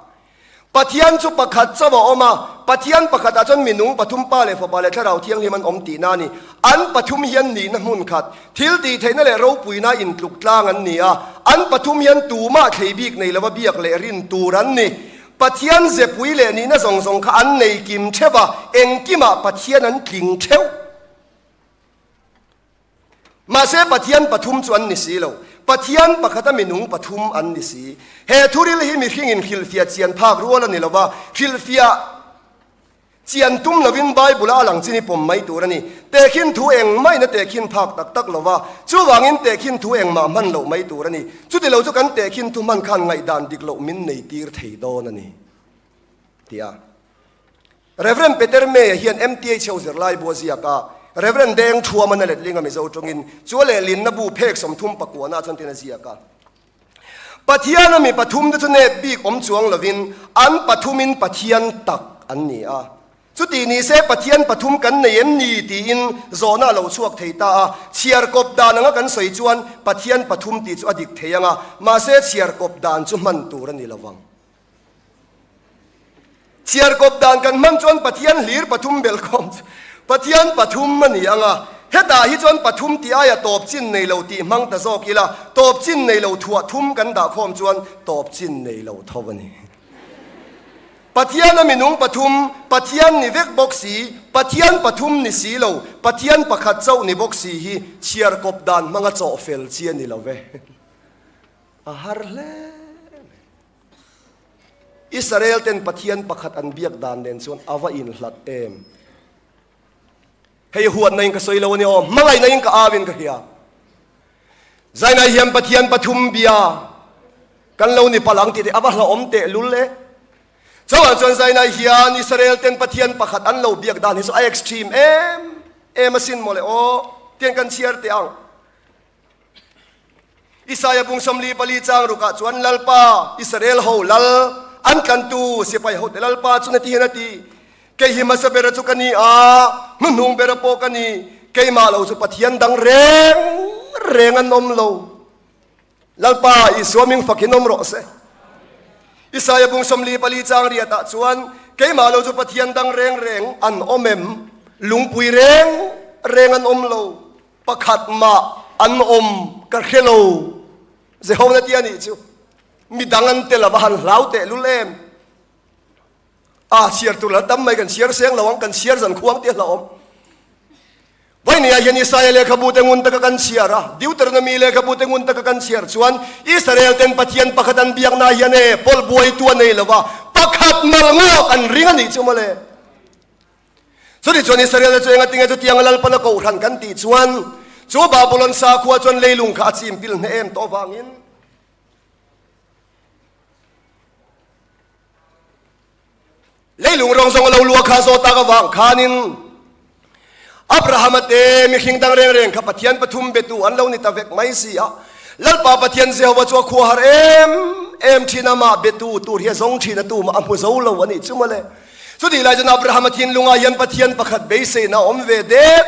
Pathian chu pakhat chauh a awm a, Pathian pakhat ah chuan minung pathum Pa leh Fapa leh Thlarau Thianghlim an awm tihna a ni. An pathum hian nihna hmun khat, thil tihtheihna leh ropuina intluk tlang an ni a, an pathum hian tumah thlei bik nei lova biak leh rin tur an ni. Pathian zepui leh nihna zawng zawng kha an nei kim theuh a, engkimah Pathian an tling theuh. Mahse Pathian pathum chu an ni si lo. Pathian pakhata minung pathum an ni si. He thuril hi mihringin hrilhfiah chian phak rual a ni lo va, hrilhfiah chian tum lovin Bible-a a lang chin i pawm mai tur a ni. Tehkhin thu engmahin a tehkhin phak tak tak lo va, chuvangin tehkhin thu engmah hman loh mai tur a ni. Chuti lo chu kan tehkhin thu hman khan ngaihdan dik loh min nei tir thei dawn a ni. Tia. Rev. Peter May-a hian MTA chheu zirlai bu a ziak a, Rev. Deng Thuaman a letling a Mizo tawngin chu a lehlinna bu phek 30 pakuana chuan tin a ziak a. Pathian a mi pathumte chu nep bik awm chuang lovin an pathumin Pathian tak an ni a. Chuti ni se Pathian pathum kan nei em ni tiin zawhna a lo chhuak thei ta a. Chhiarkawp dan anga kan sawi chuan Pathian pathum tih chu a dik thei ang a, mahse chhiarkawp dan chu hman tur a ni lovang. Chhiarkawp dan kan hman chuan Pathian hlir pathum belhkhawm chu Pathian pathum a ni ang a, hetah hi chuan pathum tih aia tawp chin nei lo tih hmang ta zawk ila, tawp chin nei lo thuah thum kan dah khawm chuan tawp chin nei lo tho a ni. Pathian a minung pathum, Pathian ni vek bawk si, Pathian pathum ni si lo, Pathian pakhat chauh ni bawk si hi chhiarkawp dan hmanga chawhfel chi a ni lo ve. A har hle mai. Israel ten Pathian pakhat an biak dan nen chuan a va inhlat em? Hei huatna in ka sawi lo a ni aw, hmangaihna in ka au in ka hria. Zainai hian Pathian pathum bia kan lo ni palh ang tih te a va hlauhawm teh lul e. Chauhah chuan Zainai hian Israel ten Pathian pakhat an lo biak dan hi chu a extreme em em asin mawle aw, tiang kan chhiar teh ang. Isaia bung 44 chang rukah chuan Lalpa, Israel ho Lal, An tlantu sipai hote Lalpa chuan heti hian a ti, Kei hi hmasa bera chu ka ni a, hnuhnung bera pawh ka ni, keimah lo chu Pathian dang reng reng an awm lo. Lalpa Isua ming fakin awm rawh se. Isaia bung 44 chang riatah chuan, Keimah lo chu Pathian dang reng reng an awm em? Lungpui reng reng an awm lo, pakhat mah an awm ka hre lo. Jehovah tia nih chu midang an tel a va han hlau tehlul em! A chhiar tur la tam mai kan chhiar seng lo ang, kan chhiar zan khuang te hlauhawm. Vawinia hian Isaia lehkhabu te ngun taka kan chhiar a, Deuteronomy lehkhabu te ngun taka kan chhiar chuan Israel ten Pathian pakhat an biakna hian e pawlh buaitu a nei lo va, pakhat mal ngawk an ring a nih chu mawle. Chutih chuan Israel te chu engatinge chutianga Lalpana kohhran kan tih chuan chu Babulon sakhua chuan leilung kha a chim pil hneh em tawh avangin Leilung rawng zawng a lo lua kha zawh tak avang khanin Abrahama te mihring dang reng reng kha Pathian pathum betu an lo ni ta vek mai si a. Lalpa Pathian Jehova chu a khua har em em thin a, mah betu tur hi a zawng thin a, tumah a hmu zo lo a nih chu mawle. Chutih lai chuan Abrahama thinlungah hian Pathian pakhat beiseina a awm ve det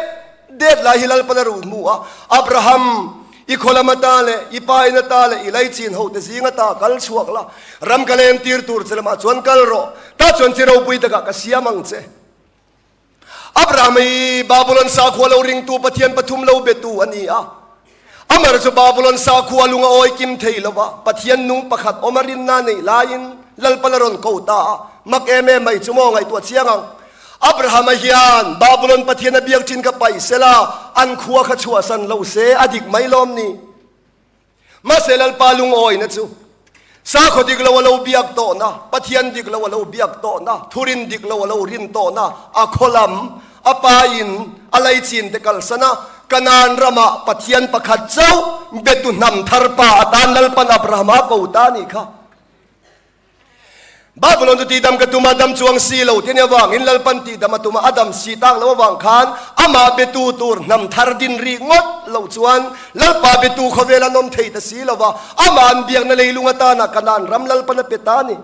det lai hi Lalpan a ruh hmu a, Abraham, I khaw lam ata leh i pa in ata leh i laichin ho te zing ata kal chhuak la, ram ka leng tir tur che lamah chuan kal rawh, tah chuan chi ropui takah ka siam ang che. Abraham hi Babulon sakhua lo ringtu Pathian pathum lo betu a ni a. Amar chu Babulon sakhua lung a awi kim thei lo va, Pathian nung pakhat awm a rinna neih laiin Lalpan a rawn ko ta a, mak em em mai chu maw ngaihtuah chiang ang. Abrahama hian Babulon Pathian a biak thin kha paih sela, an khua kha chhuahsan lo se a dik mai lawm ni? Mahse Lalpa lungawina chu sakhaw dik lo a lo biak tawhna, Pathian dik lo a lo biak tawhna, thurin dik lo a lo rin tawhna, a khaw lam, a pa in a laichin te kalsan a, Kanaan ramah Pathian pakhat chauh betu hnam thar pa atan Lalpan Abrahama ko ta a nih kha. Babulon chu tihdam ka tum a, dam chuang si lo tih a nih avangin Lalpan tihdam a tum a, a dam si tak loh avang khan amah betu tur hnam thar din rih ngawt loh chuan Lalpa betu khawvel an awm thei ta si lo va, amah an biakna leilung atana Kanaan ram Lalpan a pe ta a ni.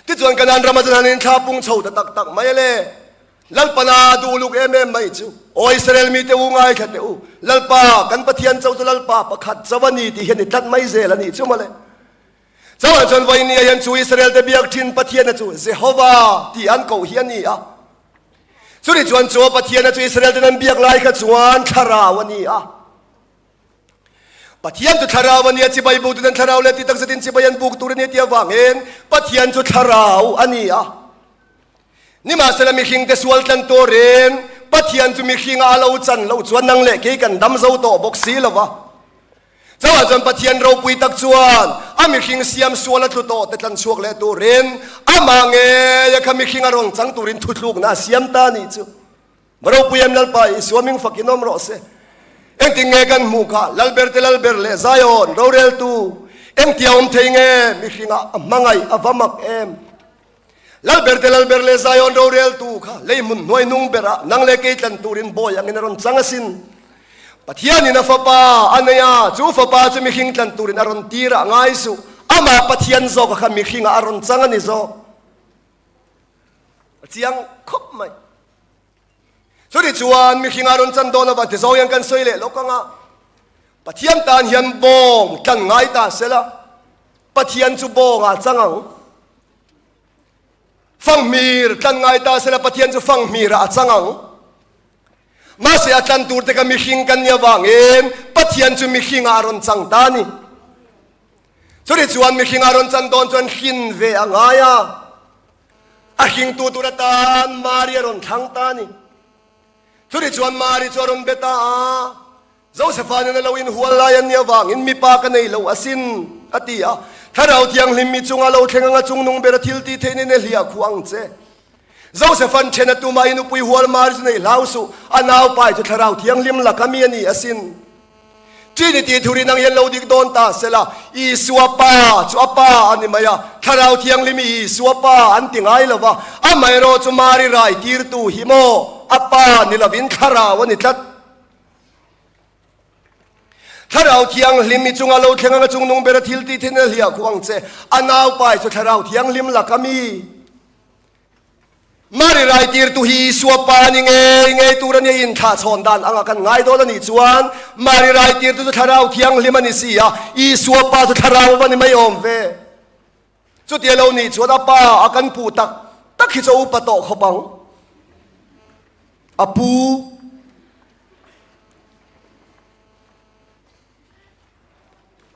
Tichuan Kanaan rama chuan han inthla pung chho ta tak tak mai a le. Lalpana duh uluk em em mai chu, Aw Israel mite u ngaithla teh u, Lalpa kan Pathian chauh chu Lalpa pakhat chauh a ni tih hian i tlat mai zel a nih chu mawle. Chauhah chuan vawinia hian chu Israel te biak thin Pathiana chu Jehova tih an koh hi a ni a. Chutih chuan chu Pathiana chu Israel ten an biak lai kha chuan thlarau a ni a. Pathian chu thlarau a ni a, chibai buk tuten thlarau leh ti takzetin chibai an buk tur a ni tih avangin Pathian chu thlarau a ni a. Nimahsela mihringte sual tlan turin Pathian chu mihringa a lo chan loh chuan nang leh kei kan dam zo tawh bawk si lo va. Chauhah chuan Pathian ropui tak chuan a mihring siam sual a tlu tawh te tlan chhuak leh turin amah ngeia kha mihring a rawn chang turin thutlukna a siam ta a nih chu. Va ropui em Lalpa Isua ming fakin awm rawh se. Engtin nge kan hmuh kha Lalber te Lalber leh Zion roreltu engtia awm thei nge mihringah a hmangaih a va mak em. Lalber te Lalber leh Zion roreltu kha lei hmun hnuai hnung berah nang leh kei tlan turin bawi angin a rawn chang asin. Pathianin a fapa a nei a, chu fapa chu mihring tlan turin a rawn tir a ngai suh. Amah Pathian zawka kha mihringah a rawn chang a ni zawk. A chiang khawp mai. Chutih chuan mihringah rawn chan dawn avang ti zawng hian kan sawi leh lawk ang a. Pathian tan hian bawng tlan ngai ta sela, Pathian chu bawngah chang ang. Fanghmir tlan ngai ta sela Pathian chu fanghmirah a chang ang. Mahse a tlan tur te kha mihring kan nih avangin Pathian chu mihringah a rawn chang ta a ni. Chutih chuan mihringah a rawn chan dawn chuan hrin ve a ngai a. A hringtu tur atan Mari a rawn thlang ta a ni. Chutih chuan Mari chu a rawn be ta a, Josefa nen a lo inhual lai an nih avangin mipa ka nei lo asin, a ti a. Thlarau Thianghlim mi chunga lo thleng anga chungnung bera thil tih theih nen e hliah khuh ang che. Josefa'n then a tumah i nupui hual Mari chu nei hlau suh, a naupai chu Thlarau Thianghlim laka mi a ni asin. Trinity thu rin ang hian lo dik dawn ta sela, Isua Pa chu a Pa a ni mai a, Thlarau Thianghlim i Isua Pa an ti ngai lo va, amaherawh chu Mari rai tirtu hi maw a Pa ni lovin Thlarau a ni tlat. Thlarau Thianghlim i chunga lo thleng anga chungnung bera thil tih thin a hliah khuh ang che. A naupai chu Thlarau Thianghlim laka mi. Mari raitirtu hi Isua pa a ni ngei ngei tur a nia inthlahchhawn dan anga kan ngai dawn a nih chuan Mari raitirtu chu Thlarau Thianghlim a ni si a, Isua pa chu Thlarau va ni mai awm ve. Chutia lo nih chuan a pa a kan puh tak tak hi chu a upa tawh khawp ang. A pu.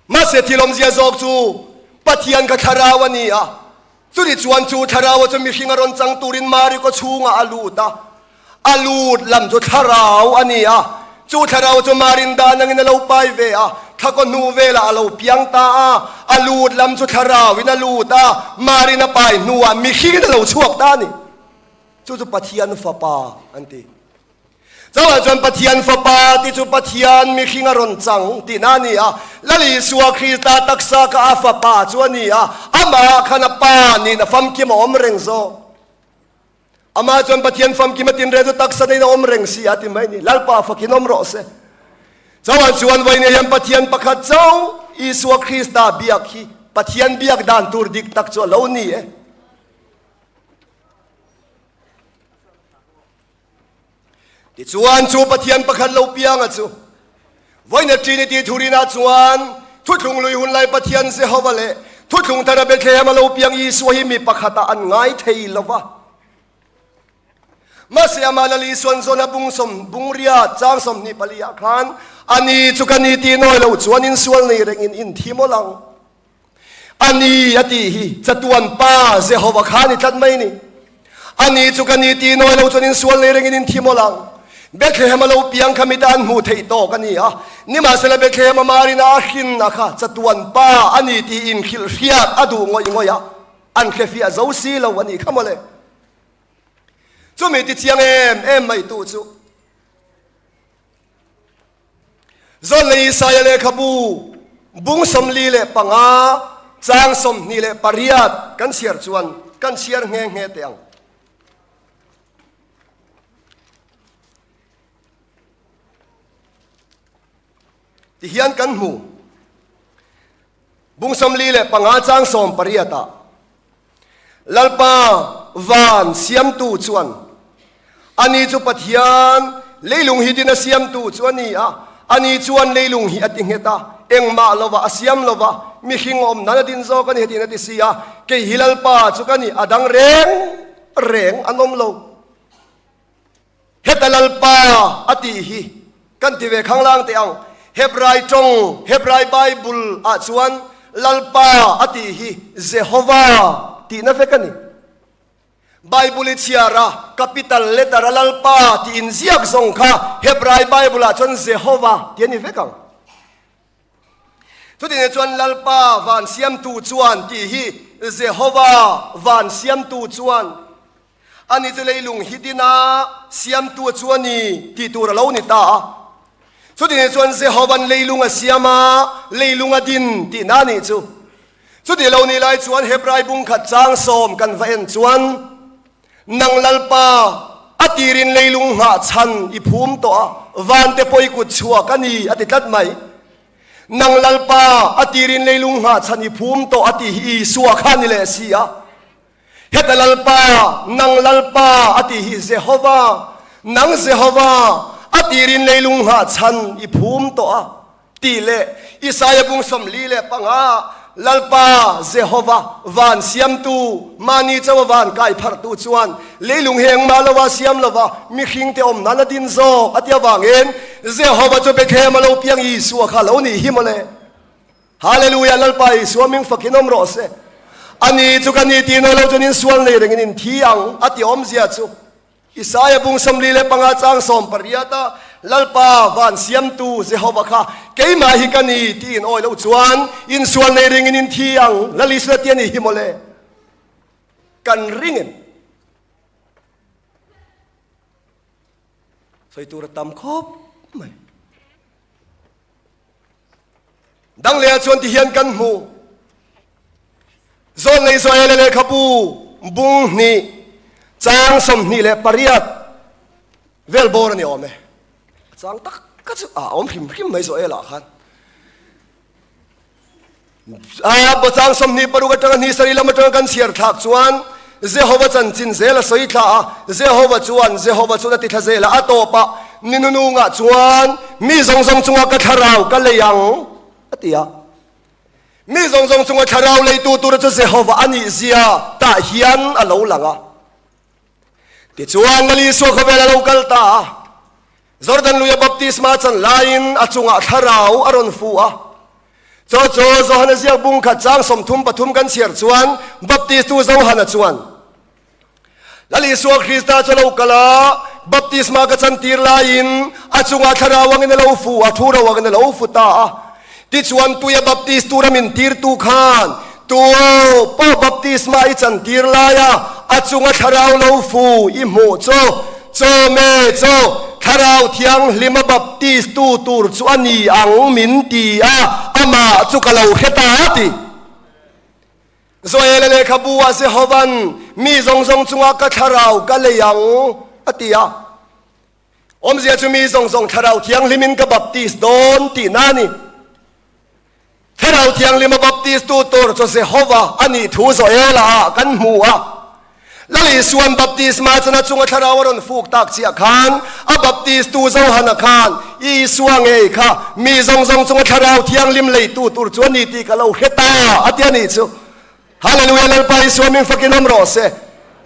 Mahse thil awmzia zawk chu Pathian kha thlarau a ni a, chuni chuan chu thlarau chu mihring a rawn chang turin Mari kaw chhungah a lut a, a lut lam chu thlarau a ni a, chu thlarau chu Marin dan angin a lo pai ve a, thla kaw hnu velah a lo piang ta a, a lut lam chu thlarauin a lut a, Marin a pai hnuah mihringin a lo chhuak ta a ni. Chu chu Pathian Fapa an ti. Chauhah chuan Pathian Fapa tih chu Pathian mihring a rawn chang tihna a ni a. Lal Isua Krista taksa kha a Fapa chu a ni a, amah khan a Pa niin a famkim a awm reng zawk. Amah chuan Pathian famkim a tinreng chu taksa neiin a awm reng si a ti mai a ni. Lalpa fakin awm rawh se. Chauhah chuan vawiin hian Pathian pakhat chauh Isua Krista biak hi Pathian biak dan tur dik tak chu a lo ni e. Tichuan chu Pathian pakhat lo pianga chu vawiina Trinity thurinah chuan thuthlung lui hun lai Pathian Jehova leh thuthlung thara Bethlehem a lo piang Isua hi mi pakhatah an ngai thei lo va. Mahse amah Lal Isuan Jona bung sawm bung riat chang 24 ah khan ani chu ka ni tih nawi lo chuan insual nei rengin in thi mawlh ang. A ni a tih hi chatuan Pa Jehova kha a ni tlat mai ni. A ni chu ka ni tih nawi lo chuan insual nei rengin in thi mawlh ang. Bethlehem a lo piang kha mita an hmuh theih tawk a ni a. Nimahsela Bethlehem a Marina a hrin a kha chatuan Pa a ni tih inhrilh hriat a duh ngawih ngawih a, an hrefiah zo si lo a nih kha mawle. Chumi ti chiang em em mai tu chu. Zawnlei Isaia lehkhabu bung 45 chang 28 kan chhiar chuan kan chhiar nghe nghe teh ang. Tihian kan hmu. Bung 45 chang 18 ah Lalpa van siamtu chuan ani chu Pathian leilung hi din a siamtu chu a ni a, ani chuan leilung hi a ti nghet a, engmah lova a siam lova, mihring awm nan a din zawk a ni hetiin a ti si a, kei hi Lalpa chu ka ni, a dang reng reng an awm lo. Heta Lalpa a tih hi kan ti ve khanglang teh ang. Hebrai tawng, Hebrai Bible ah chuan Lalpa a tih hi Jehova tihna vek a ni. Bible i chhiar a, capital letter a Lalpa tih inziak zawng kha Hebrai Bible ah chuan Jehova tih a ni vek ang. Chutih chuan Lalpa van siamtu chuan tih hi Jehova van siamtu chuan ani chu leilung hi dina siamtu chu a ni tih tur a lo ni ta a. Chutih chuan Jehovan leilung a siam a, leilung a din tihna a nih chu. Chutih lo nih lai chuan Hebrai bung khat chang sawm kan va en chuan, Nang Lalpa, a tirin leilung nghah chhan i phum tawh a, vante pawh i kut chhuak a ni, a ti tlat mai. Nang Lalpa, a tirin leilung nghah chhan i phum tawh a tih hi Isua kha a ni leh si a. Heta Lalpa, nang Lalpa a tih hi Jehova, nang Jehova, a tirin leilung nghah chhan i phum tawh a. Tih leh Isaia bung 45, Lalpa Jehova, van siamtu, mahni chauha van kai pharhtu chuan leilung hi engmah lova siam lova mihringte awm nan a din zawk a ti avangin Jehova chu Bethlehem a lo piang Isua kha lo nih hi mawle. Hallelujah Lalpa Isua ming fakin awm rawh se. Ani chu ka ni tih nawi lo chuan insual nei rengin in thi ang a ti awmzia chu. Isaia bung 45 chang 18 a Lalpa van siamtu Jehova kha keimah hi ka ni tih in awi loh chuan insual nei ringin in thi ang Lal Isua ti a nih hi mawle. Kan ring em? Sawi tur a tam khawp mai. Dang leh ah chuan ti hian kan hmu. Zawnlei Joela lehkhabu bung hnih chang 28 vel bawr a ni awm e. A chang tak ka chu a awm hrim hrim mai Joela ah khan. A Bawchang 26 atanga hni sarih lam atanga kan chhiar thlak chuan Jehova chanchin zel a sawi thla a, Jehova chuan Jehova chuan a ti thla zel a, a tawpah ni nunungah chuan mi zawng zawng chunga ka thlarau ka lei ang a ti a. Mi zawng zawng chunga thlarau leitu tur chu Jehova a nih zia tah hian a lo lang a. Tichuan Lal Isua khawvel a lo kal ta a, Jordan luia baptisma chan laiin a chungah thlarau a rawn fu a. Chaw chu Johana ziak bung khat chang 33 kan chhiar chuan Baptistu Johana chuan, Lal Isua Krista chu a lo kal a, baptisma ka chantir laiin a chungah thlarau angin a lo fu a, thu ro angin a lo fu ta a. Tichuan tuia baptis tura min tirtu khan tu pawh baptisma i chantir laia a chunga thlarau lo fu i hmuh chu chaw me chaw Thlarau Thianghlima baptis tu tur chu a ni ang min ti a, amah chu ka lo hre ta a ti. Joela lehkhabu ah Jehovan mi zawng zawng chunga ka thlarau ka lei ang a ti a. Awmzia chu mi zawng zawng Thlarau Thianghlimin ka baptis dawn tihna a ni. Thlarau Thianghlima baptistu tur chu Jehova a nih thu Joela ah kan hmu a. Lal Isuan baptisma chana chunga Thlarau a rawn fuk tak chiah khan a baptistu Johana khan Isua ngei kha mi zawng zawng chunga Thlarau Thianghlim leitu tur chu a ni tih ka lo hre ta a ti a nih chu. Hallelujah Lalpa Isua min fakin awm rawh se.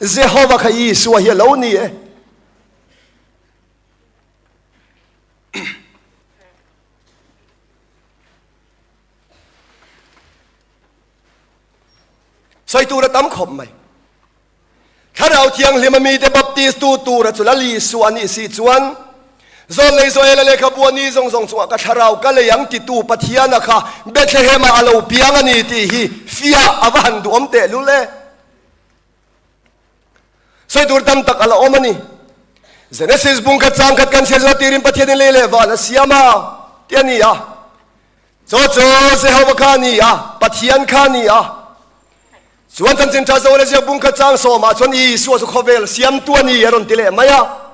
Jehova kha Isua hi a lo ni e. Sawi tur a tam khawp mai. Thlarau Thianghlim a mite baptist tu tura chu Lal Isua a nih si chuan Zawlnei Joela lehkhabu a ni zawng zawng chungah ka thlarau ka lei ang titu Pathiana kha Bethlehem-ah a lo piang a ni tih hi fiah a va han duhawm tehlul e. Sawi tur tam tak a la awm a ni. Genesis bung khat chang khat kan chhiar zawh tirin Pathianin lei leh van a siam a ti a ni a. Chaw chu Jehovah kha a ni a, Pathian kha a ni a. Chuan chanchin tha zo leh ziak bung khat chang sawmah chuan Isua chu khawvel siamtu a ni a rawn ti leh mai a.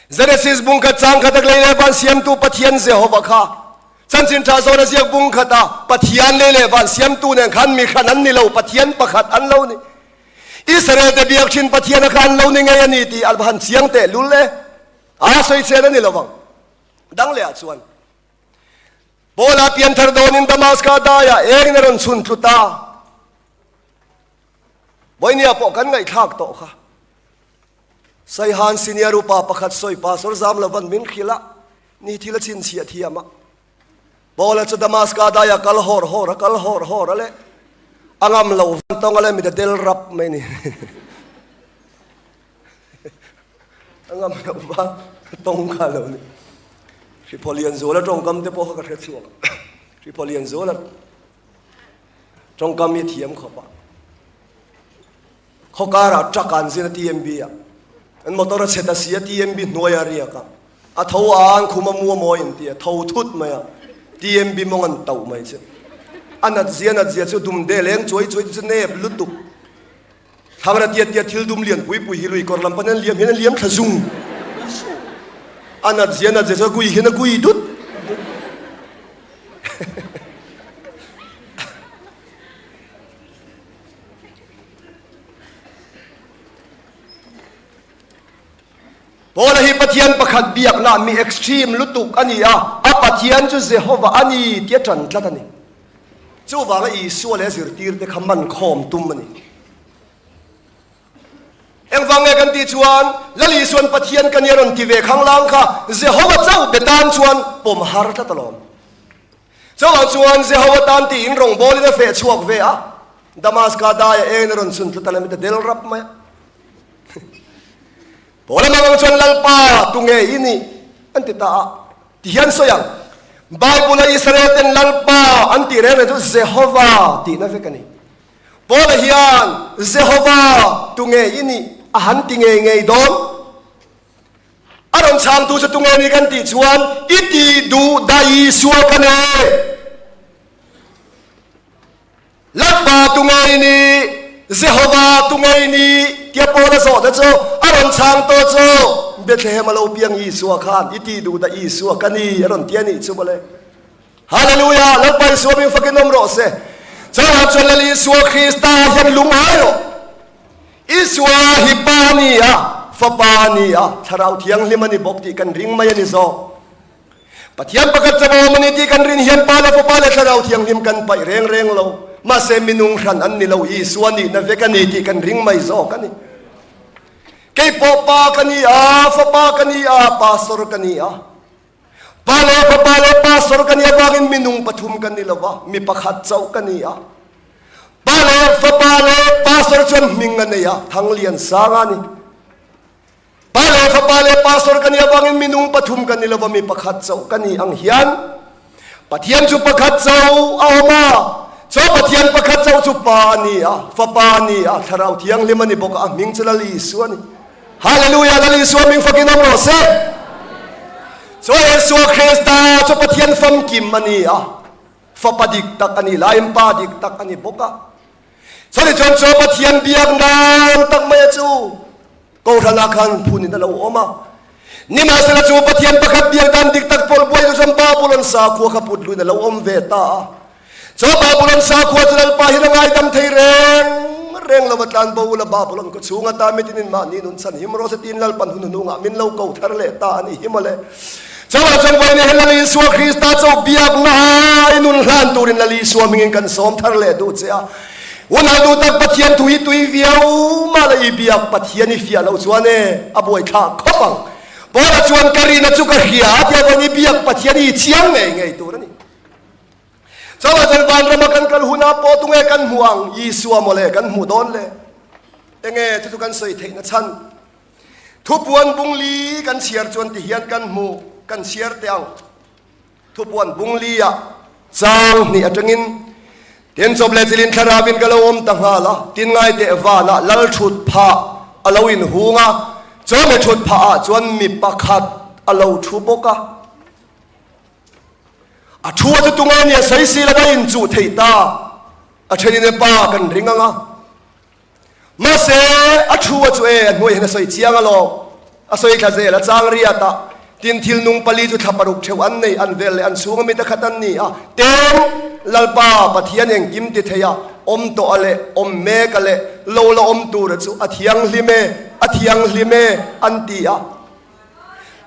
Genesis bung khat chang khat a lei leh van siamtu Pathian Jehovah kha chanchin tha zawn a ziak bung khat a Pathian lei leh van siamtu nen khan mi hran an ni lo, Pathian pakhat an lo ni. Israel te biak thin Pathian a kha an lo ni ngei a ni tih a han chiang teh lul e. A sawi chen a ni lovang. Dang leh ah chuan Paula pianthar dawnin Damaska daiah engin a rawn chhun tlu ta. Vawinia pawh kan ngaihthlak tawh kha. Saihan senior upa pakhat sawi Pastor zam lovan min hrilh a, ni thil a chhinchhiah thiam a. Paula chu Damaska daia kal hawr hawr a, kal hawr hawr a leh a ngam lo van tawng a leh mit a del rap mai ni. A ngam lo va tawng kha lo ni. Hriphaw Lianzuala tawngkam te pawh kha ka hre chhuak. Hriphaw Lianzuala tawngkam hi thiam khawp a. Khaw karah truck an zin a TMB ah an motor a chhe ta si a TMB hnuai a riak a a tho a an khum a mu a mawi in ti a tho thut mai a TMB mawng an tauh mai chu a nat zia nat zia chu dum de leng chuai chuai chu nep lutuk thlangra tiat tiat thil dum lian pui pui hi lui kawr lam pan an liam hian an liam thla zung a nat zia nat zia chu a gui hian a gui dut Paula hi Pathian pakhat biakna mi extreme lutuk a ni a, a Pathian chu Jehovah a ni tia ṭan tlat a ni. Chuvanga Isua leh a zirtirte kha man khawm tum a ni. Engvang nge kan tih chuan Lal Isuan Pathian ka ni a rawn ti ve khanglang kha Jehovah chauh be tan chuan pawm har tlat alawm. Chuvang chuan Jehovah tan tiin rawngbawlin a feh chhuak ve a, Damaska daia eng a rawn chhun tlut a la mit a del rap mai a. Paula mangang chuan Lalpa tu nge i nih? an ti ta a. Ti hian sawi ang, Bible-a Israel ten Lalpa an tih reng reng chu Jehovah tihna vek a ni. Paula hian Jehovah tu nge i nih a han ti ngei ngei dawn. A rawn chhangtu chu tunge ni kan tih chuan i tih duh dah Isua ka nei. Lalpa tunge i nih? Jehova tunge i nih? Tia Paula zawhna chu a rawn chhang tawh chu Bethlehem a lo piang Isua khan i tih duh dah Isua ka ni a rawn ti a nih chu mawle. Hallelujah! Lalpa Isua hming fakin awm rawh se. Chauhah chuan Lal Isua Krista hian lungngai rawh. Isua hi Pa a ni a, Fapa a ni a, Thlarau Thianghlim a ni bawk tih kan ring mai a ni zawk. Pathian pakhat chauh a awm a ni tih kan rin hian Pa leh Fapa leh Thlarau Thianghlim kan paih reng reng lo. Mahse minung hran an ni lo, Isua nihna vek a ni tih kan ring mai zawk a ni. Kei pawh Pa ka ni a, Fapa ka ni a, Pastor ka ni a. Pa leh Fapa leh Pastor ka ni avangin minung pathum ka ni lo va, mi pakhat chauh ka ni a. Pa leh Fapa leh Pastor chuan hming a nei a, Thangliansanga a ni. Pa leh Fapa leh Pastor ka nih avangin minung pathum ka ni lova mi pakhat chauh ka ni ang hian Pathian chu pakhat chauh a awm a, chu Pathian pakhat chauh chu Pa a ni a, Fapa a ni a, Thlarau Thianghlim a ni bawk a, a hming chu Lal Isua a ni. Hallelujah! Lal Isua hming fakin awm rawh se. Chu Isua Krista chu Pathian famkim a ni a, Fapa dik tak a ni laiin Pa dik tak a ni bawk a. Chutih chuan chu Pathian biak nan tak mai a chu Kohhranah khan phunin a lo awm a. Nimahsela chu Pathian pakhat biak dan dik tak pawlh buai chu chuan Babulon sakhua kha put luin a lo awm ve ta a. Chu Babulon sakhua chu Lalpa hian a ngaidam thei reng reng lo va tlan bo ula Babulon khaw chhung ata mitinin mahni nun chhan him rawh se tiin Lalpan hun hnungah min lo ko thar leh ta a ni hi mawle. Chuvang chuan vawiin hian Lal Isua Krista chauh biakna ai nun hlan turin Lal Isua hmingin kan sawm thar leh duh che a. Unau duh tak Pathian thu hi tui viau mah la i biak Pathian i fiah loh chuan e a buaithlak khawp ang. Paula chuan ka rina chu ka hria a tia vawiin i biak Pathian hi i chiang ngei ngei tur a ni. Chuvang chuan vanrama kan kal hunah pawh tunge kan hmuh ang? Isua mawle kan hmuh dawn le. Enge chu chu kan sawi theihna chhan? Thupuan bungli kan chhiar chuan ti hian kan hmu, kan chhiar teh ang. Thupuan bungli ah chang hnih atangin tin chawp leh chilin thlarau in ka lo awm ta nghal a, tin ngai teh vanah lal thut phah a lo in hung a, chawhmeh thut phah ah chuan mi pakhat a lo thu bawk a. A thu a chu tunge nia sawi si lo a inchuh thei ta, a thenin e pa kan ring ang a. Mahse, a thu a chu e, a hnuai hian a sawi chiang alawm. A sawi thla zel, a chang riat a. Tin, thil nung pali chu thla paruk theuh an nei, an vel leh an chhung a mi te khat an ni a. Tin, Lalpa, Pathian engkim ti thei a, awm tawh a leh awm mek a leh lo la awm tur a chu a thianghlim e, a thianghlim e, an ti a.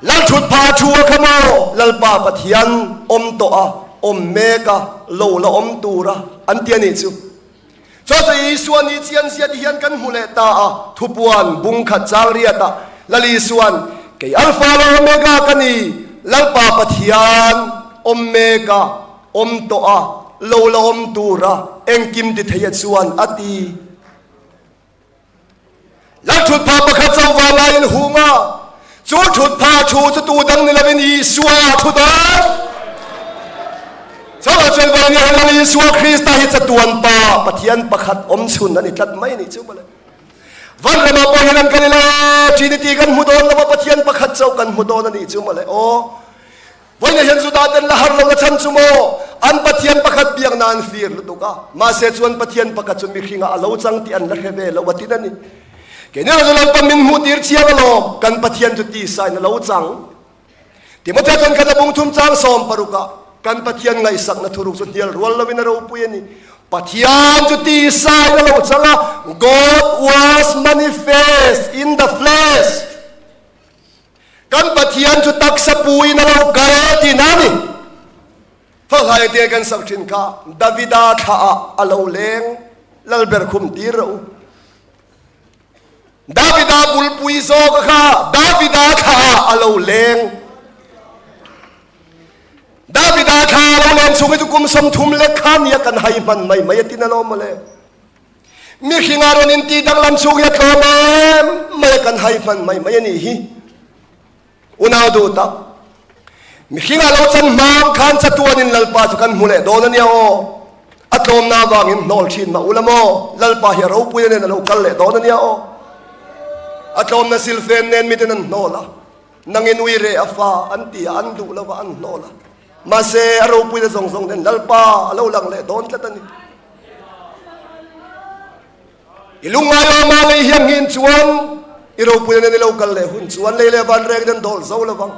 Lalthutpha a thu a kha maw? Lalpa Pathian awm tawh a, awm mek a, lo la awm tur a, an ti a nih chu. Chu chu Isua ni chian zia ti hian kan hmu leh ta a, thupuan bung khat chang riatah Lal Isuan, Kei Alpha leh Omega ka ni, Lalpa Pathian awm meka awm tawh a, lo la awm tura engkim ti theia chuan a ti. Lal thutpha pakhat chauh vang laiin hung a, chu thutpha thu chu tu dang ni lovin Isua a thu dawn. Chauhah chuan vawiin hian Lal Isua Krista hi chatuan Pa, Pathian pakhat awm chhun a ni tlat mai a nih chu mawle. Van ramah pawh hian an kal ila, Trinity kan hmu dawn lova Pathian pakhat chauh kan hmu dawn a nih chu mawle. Aw. Vawiinah hian Juda ten la har lohna chhan chu maw? An Pathian pakhat biakna an fir lutuk a, mahse chuan Pathian pakhat chu mihringah a lo chang tih an la hre ve lo a tin a ni. Keini erawh chu Lalpa min hmuh tir chiang alawm, kan Pathian chu tisa in a lo chang. Timothea chuan khat a bung thum chang 16 ah kan Pathian ngaihsakna thuruk chu hnial rual lovin a ropui a ni. Pathian chu tisa in a lo chang a, God was manifest in the flesh. Kan Pathian chu taksa puin a lo kal tihna a ni. Fahlai te kan sak thin kha Davida thlah ah a lo leng Lalber khum tir rawh u. Davida bulpui zawk a kha Davida thlah ah a lo leng. Davida thla a lo len chhung hi chu kum 30 lek kha nia kan hai hman mai mai a tin alawm mawle. Mihring a rawn inti danglam chhung hi a tlawm em mai a kan hai hman mai mai a nih hi. Unau duh tak, mihring a lo chan hmang khan chatuanin Lalpa chu kan hmu leh dawn a nia aw. A tlawmna avangin hnawl thin mah ula maw, Lalpa hi a ropuina nen a lo kal leh dawn a nia aw. A tlawmna silfen nen miten an hnawl a, nangin ui reh a fa an ti a, an duh lova an hnawl a. Mahse a ropuina zawng zawng nen Lalpa a lo lang leh dawn tlat a ni. I lungngai awma lei hian ngin chuan i ropuina nen i lo kal leh hun chuan lei leh van reng in an dawl zo lovang.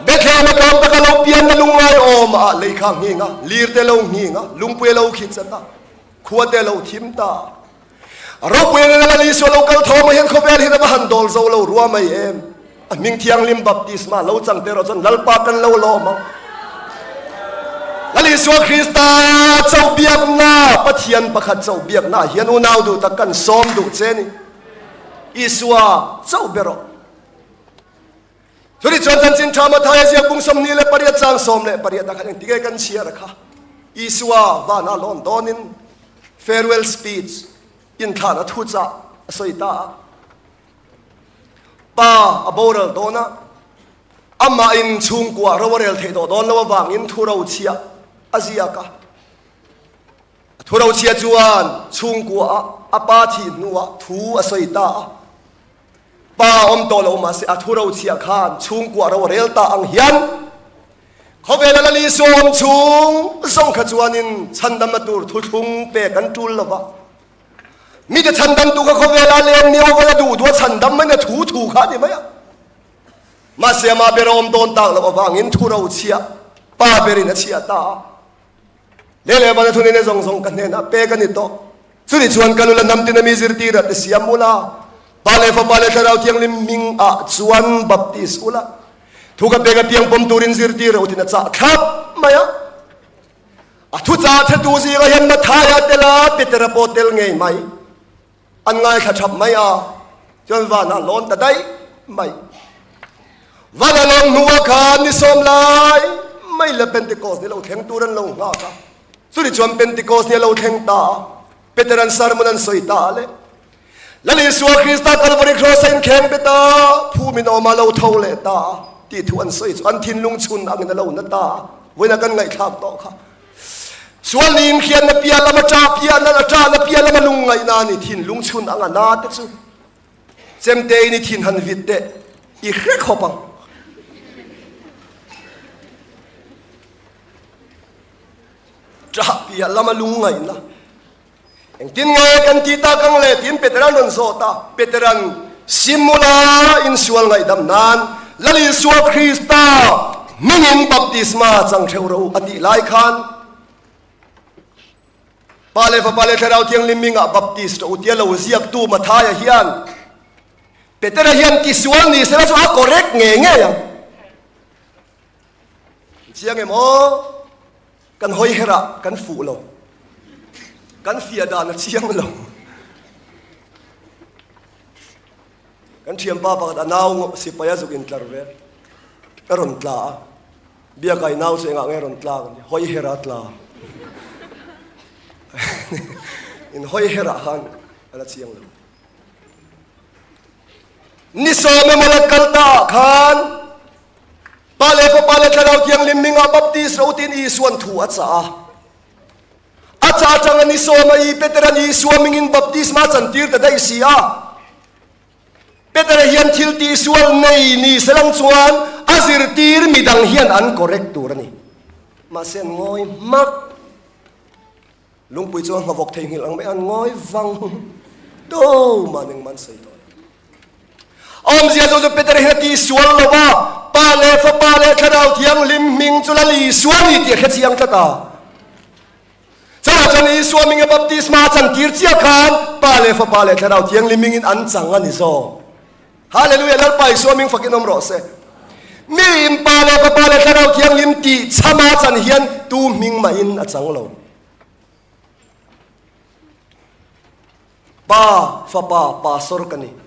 Bethlehem a tlawm taka lo pianna lungngai awm ah lei kha nghing a, lir te lo nghing a, lungpui a lo khi chat a, khua te a lo thim ta. Ropui angin a Lal Isua lo kal thawm ah hian khawvel hian a va han dawl zo lo rua mai em? A hming thianghlim baptisma lo chang te erawh chuan Lalpa kan lo lawm ang. Lal Isua Krista chauh biakna, Pathian pakhat chauh biakna ah hian unau duh tak kan sawm duh che ni. Isua chauh ber aw. Chutih chuan chanchin tha Mathaia ziak bung 28 chang 18 ah khan engti nge kan chhiar a kha? Isua vana lawn dawnin farewell speech, inthlahna thuchah a sawi ta a. Pa a boral dawn a, amah in chhungkua ro a rel theih tawh dawn lo avangin thu rochhiah a ziak a. A thu rochhiah chuan chhungkua ah a pa thih hnuah thu a sawi ta a. Pa awm tawh lo mahse a thu rochhiah khan chhungkua ro a rel ta ang hian khawvela Lal Isua awm chhung zawng kha chuanin chhandamna tur thuthlung pek an tul lo va. Mite chhandamtu kha khawvela leng miau avan a duh duh a chhandam mai na thu thu kha a ni mai a. Mahse amah ber a awm dawn tak loh avangin thu rochhiah pa berin a chhiah ta a. Lei leh vana thunina zawng zawng ka hnenah pek a ni tawh. Chutih chuan ka lula hnam tina mi zirtirah te siam ula, Pa leh Fapa leh Thlarau Thianghlim hming ah chuan baptis ula, thu ka pek apiang pawm turin zirtir a utin a chah thlap mai a. A thu chah chhetu zingah hian Mathaia tel a, Petera pawh tel ngei mai. An ngaithla thap mai a, chuan vanah lawn ta daih mai. Vana lawn hnuah khan ni sawm lai mai la Pentecost ni lo thleng tur an lo nghak a. Chutih chuan Pentecost ni a lo thleng ta a, Peter an sermon an sawi ta a le. Lal Isua Krista Calvary Cross a inkheng bet a, phum in awm a lo tho leh ta a tih thu an sawi chu an thinlung chhun angin a lo na ta a, vawiin a kan ngaihthlak tawh kha. Sual niin hriatna piah lama ṭah piah na a ṭahna piah lama lungngaihna a ni. Thinlung chhun anga na te chu chemte in i thin han vit teh i hre khawp ang. Ṭah piah lama lungngaihna engtin nge kan ti tak ang le tiin Petera'n rawn zawt a. Petera'n Simula insual ngaihdam nan Lal Isua Krista hmingin baptisma chang theuh rawh u a tih lai khan Pa leh Fapa leh Thlarau Thianghlim hmingah baptis rawh u tia lo ziaktu Mathaia hian Petera hian tisual ni sela chu a correct ngei ngei ang. Chiang em aw? Kan hawi her ah kan fuh lo. Kan fiah dan a chiang lo. Kan thianpa pakhat a nau sipai a zuk intlar ve. A rawn tla a. Biakai nau chu engah nge rawn tla kan ti. Hawi her a tla. In hawi her ah khan a la chiang lo. Ni sawm emaw la kal ta ah khan Pa leh Fapa leh Thlarau Thianghlim hmingah baptis ro tiin Isua'n thu a chah a. A chah atanga ni sawma i Petera'n Isua hmingin baptisma a chantir ta daih si a. Petera hian thil tihsual nei ni selang chuan a zirtir midang hian an correct tur a ni. Mahse an ngawi hmak. Lungpui chu a nghawk theihnghilh ang mai a, an ngawi vang tu mah ning man sawi tawh lo. Awmzia chu chu Peter hian a ti sual lo va, Pa leh Fapa leh Thlarau Thianghlim hming chu Lal Isua a ni tih a hre chiang tlat a. Chutah chuan Isua hminga baptisma a chantir chiah khan Pa leh Fapa leh Thlarau Thianghlim hmingin an chang a ni zawk. Hallelujah Lalpa Isua hming fakin awm rawh se. Mi in Pa leh Fapa leh Thlarau Thianghlim tih chhama chan hian tu hming mahin a chang lo. Pa, Fapa, Pastor ka ni.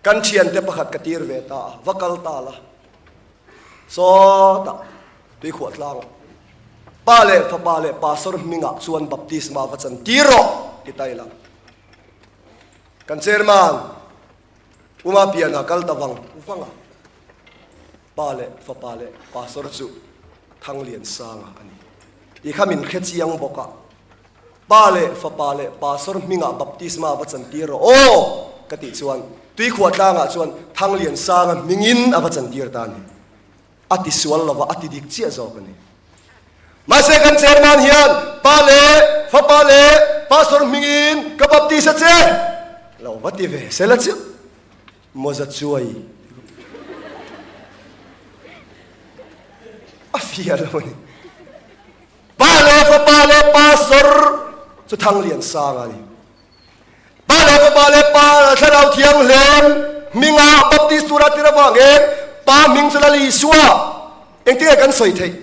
Kan thiante pakhat ka tir ve ta a, va kal ta la. Sawtah tuikhuah tlangah Pa leh Fapa leh Pastor hmingah chuan baptisma va chan tir rawh ti ta ila. Kan chairman Uma pian a kal ta vang vang a, pa leh fapa leh pastor chu Thangliansanga a ni tih kha min hre chiang bawk a, pa leh fapa leh pastor hmingah baptisma va chantir rawh aw ka tih chuan Tuikhuah tlangah chuan Thangliansanga hmingin a va chantir ta a ni. A ti sual lo va, a ti dik chiah zawk a ni. Mahse kan chairman hian Pa leh Fapa leh Pastor hmingin ka baptist a che lo va ti ve sela chiah. Mawza chuai. fiah lo a ni. Pa leh fapa leh pastor chu Thangliansanga a ni. Pa leh fapa leh Pa Thlarau Thianghlim hminga baptist tura tir avangin Pa hming chu Lal Isua engtin nge kan sawi theih?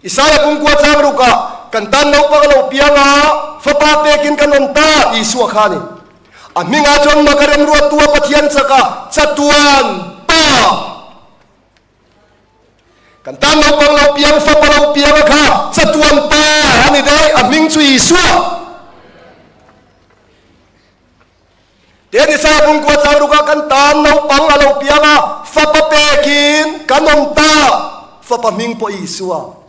Isaia pumkua chang rukah kan tan naupang a lo piang a, fapa pekin kan awm ta Isua kha a ni. A hmingah chuan maka remruattua Pathian chaka chatuan Pa. Kan tan naupang lo piang, fapa lo piang a kha chatuan Pa a ni daih, a hming chu Isua. Te Isaia pumkua chang rukah kan tan naupang a lo piang a, fapa pekin kan awm ta, fapa hming pawh Isua.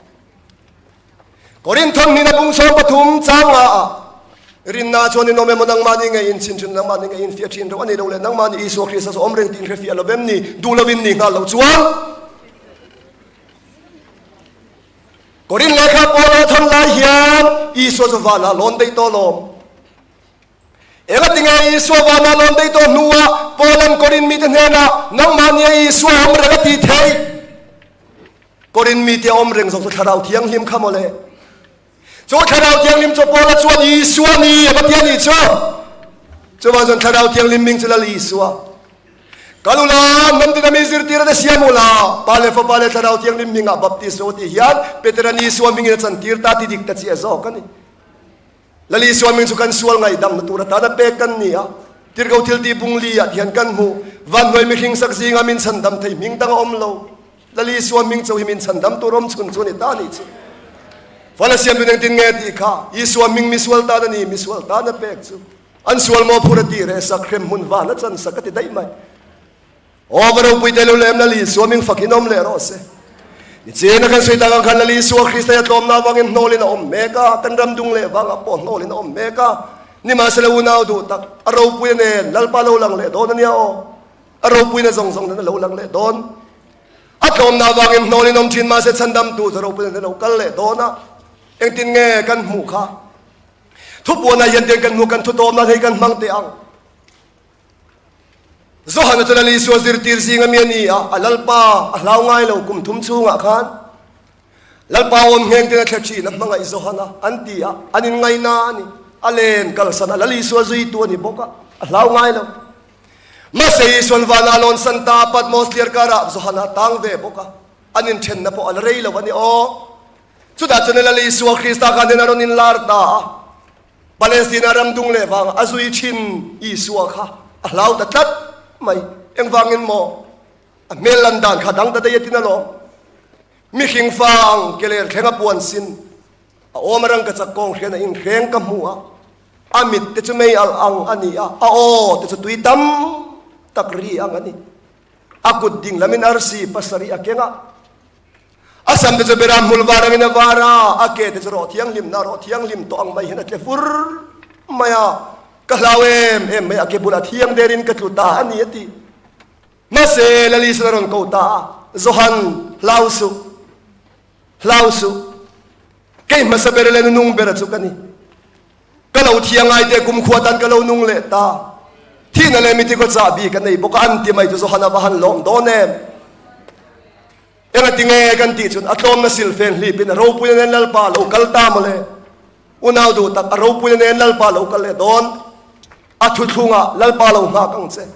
Korinth thawmhnin a bung 13 changa ah rinna chuan in awm emaw nangmahni ngei in chhin thin nangmahni ngei in fiah thin reuh a ni lo le nangmahni Isua Krista chu awm reng tih in hrefiah lo vem ni duh lo in ni nghal lo chuan Korinth lehkha Paula thawn lai hian Isua chu vanah lawn daih tawh lawm. Engati nge Isua vanah lawn daih tawh hnuah Paula'n Korinth mite hnenah nangmahnia Isua awm reng a tih theih? Korinth mite awm reng zawk chu Thlarau Thianghlim kha mawle. Chu Thlarau Thianghlim chu Paula chuan Isua ni a va ti a nih chu. Chuvang chuan Thlarau Thianghlim hming chu Lal Isua. Kal ula, hnam tina mi zirtir te siam ula, Pa leh Fapa leh Thlarau Thianghlim hmingah baptis rawh tih hian Petera'n Isua hmingin a chantir ta ti dik ta chiah zawk a ni. Lal Isua hming chu kan sual ngaihdamna tur atana pek kan ni a, Tirhkoh thil tih bung li ah hian kan hmuh. Van hnuai mihring sak zinga min chhandam thei hming dang a awm lo. Lal Isua hming chauh hi min chhandam tur awm chhun chu a ni ta a nih chu. Fala siamtu engtin nge tih kha Isua hming misual tan a ni, misual tana pek chu. An sual mawhphur a tih reh sak, hremhmun van a chan sak a ti daih mai. Aw va ropui te lo lem Lal Isua ming fak in awm leh rawh se. Nichina kan sawi tak ang khan Lal Isua Krista hi a tlawmna avangin hnawlin a awm mek a, kan ram dung leh vangah pawh hnawlin a awm mek a. Nimahsela unau duh tak, a ropuina nen Lalpa lo lang leh dawn a nia aw. A ropuina zawng zawng nen a lo lang leh dawn. A tlawmna avangin hnawlin awm thin mahse chhandamtu chu ropuina nen a lo kal leh dawn a. Engtin nge kan hmuh kha? Thupuanah hian tiang kan hmuh kan thutawmna hei kan hmang teh ang. Johana chu Lal Isua zirtir zinga mi a ni a, a Lalpa a hlau ngai lo kum thum chhungah khan Lalpa awm ngheng ten a thle thin a hmangaih Johana an ti a, an inngaihna a ni. A len kalsan a Lal Isua zuitu a ni bawk a, a hlau ngai lo. Mahse Isuan vanah lawn san ta Patmos thliar karah Johana a tang ve bawk a, an inthenna pawh a la rei lo a ni aw. Chutah chuan Lal Isua Krista khan hian a rawn inlar ta a. Palestina ram dung leh vang a zui thin Isua kha a hlau ta tlat mai. Engvangin maw? A hmel lan dan kha dang ta daih a tin alawm. Mihring fa ang ke ler thleng a puan sin a awm a rangkachak kawng hrian a inhreng ka hmu a, a mit te chu mei alh ang a ni a, a aw te chu tui tam tak ri ang a ni. A kut ding lamin arsi pasarih a keng a. A sam te chu Beram hmul var angin a var a, a ke te chu rawh thianghlimna rawh thianghlim tawh ang mai hian a tle fur mai a. Ka hlau em em mai a, ke bulah thiang derin ka tlu ta a ni a ti. Mahse, Lalisana rawn ko ta a, Johan, hlau suh, hlau suh. Kei hmasa ber leh nunung bera chu ka ni. Ka lo thiang ngai te kumkhua tan ka lo nung leh ta. Thihna leh mitikaw chahbi ka nei bawk a, an ti mai chu Johan a va han lawm dawn em. Engati nge kan tih chuan a tlawmna silfen hlipin a ropuina nen Lalpa a lo kal ta mawle. Unau duh tak, a ropuina nen Lalpa a lo kal leh dawn. A thuthlungah Lalpa lo nghak ang che.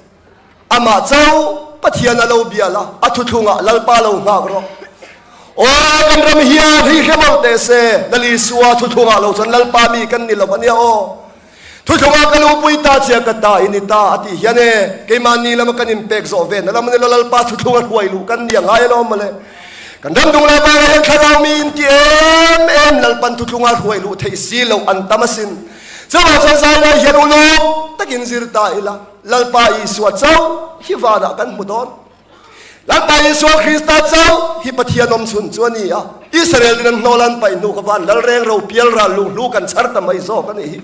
Amah chauh Pathian a lo bia la, a thuthlungah Lalpa lo nghak rawh. Aw kan ram hian hei hre mawlh teh se, Lal Isua thuthlungah lo chuan Lalpa mi kan ni lo a nia aw. Thuthlungah ka lupui ta chia ka ta i ni ta a tih hian e, keimahni lama kan inpek zawh ve na lam a ni lo, Lalpa thuthlung a hruai luh kan ni a ngai alawm mawle. Kan ram dung leh vangah hian thlarau mi in ti em em Lalpan thuthlunga hruai luh theih si loh an tam asin. Chuvang chuan zai lai hian uluk takin zir ta ila, Lalpa Isua chauh hi vanah kan hmu dawn. Lalpa Isua Krista chauh hi Pathian awm chhun chu a ni a, Israel ten an hnawl an paih hnu kha van lal reng ro pial ral luh hlu kan chhar ta mai zawk a nih hi.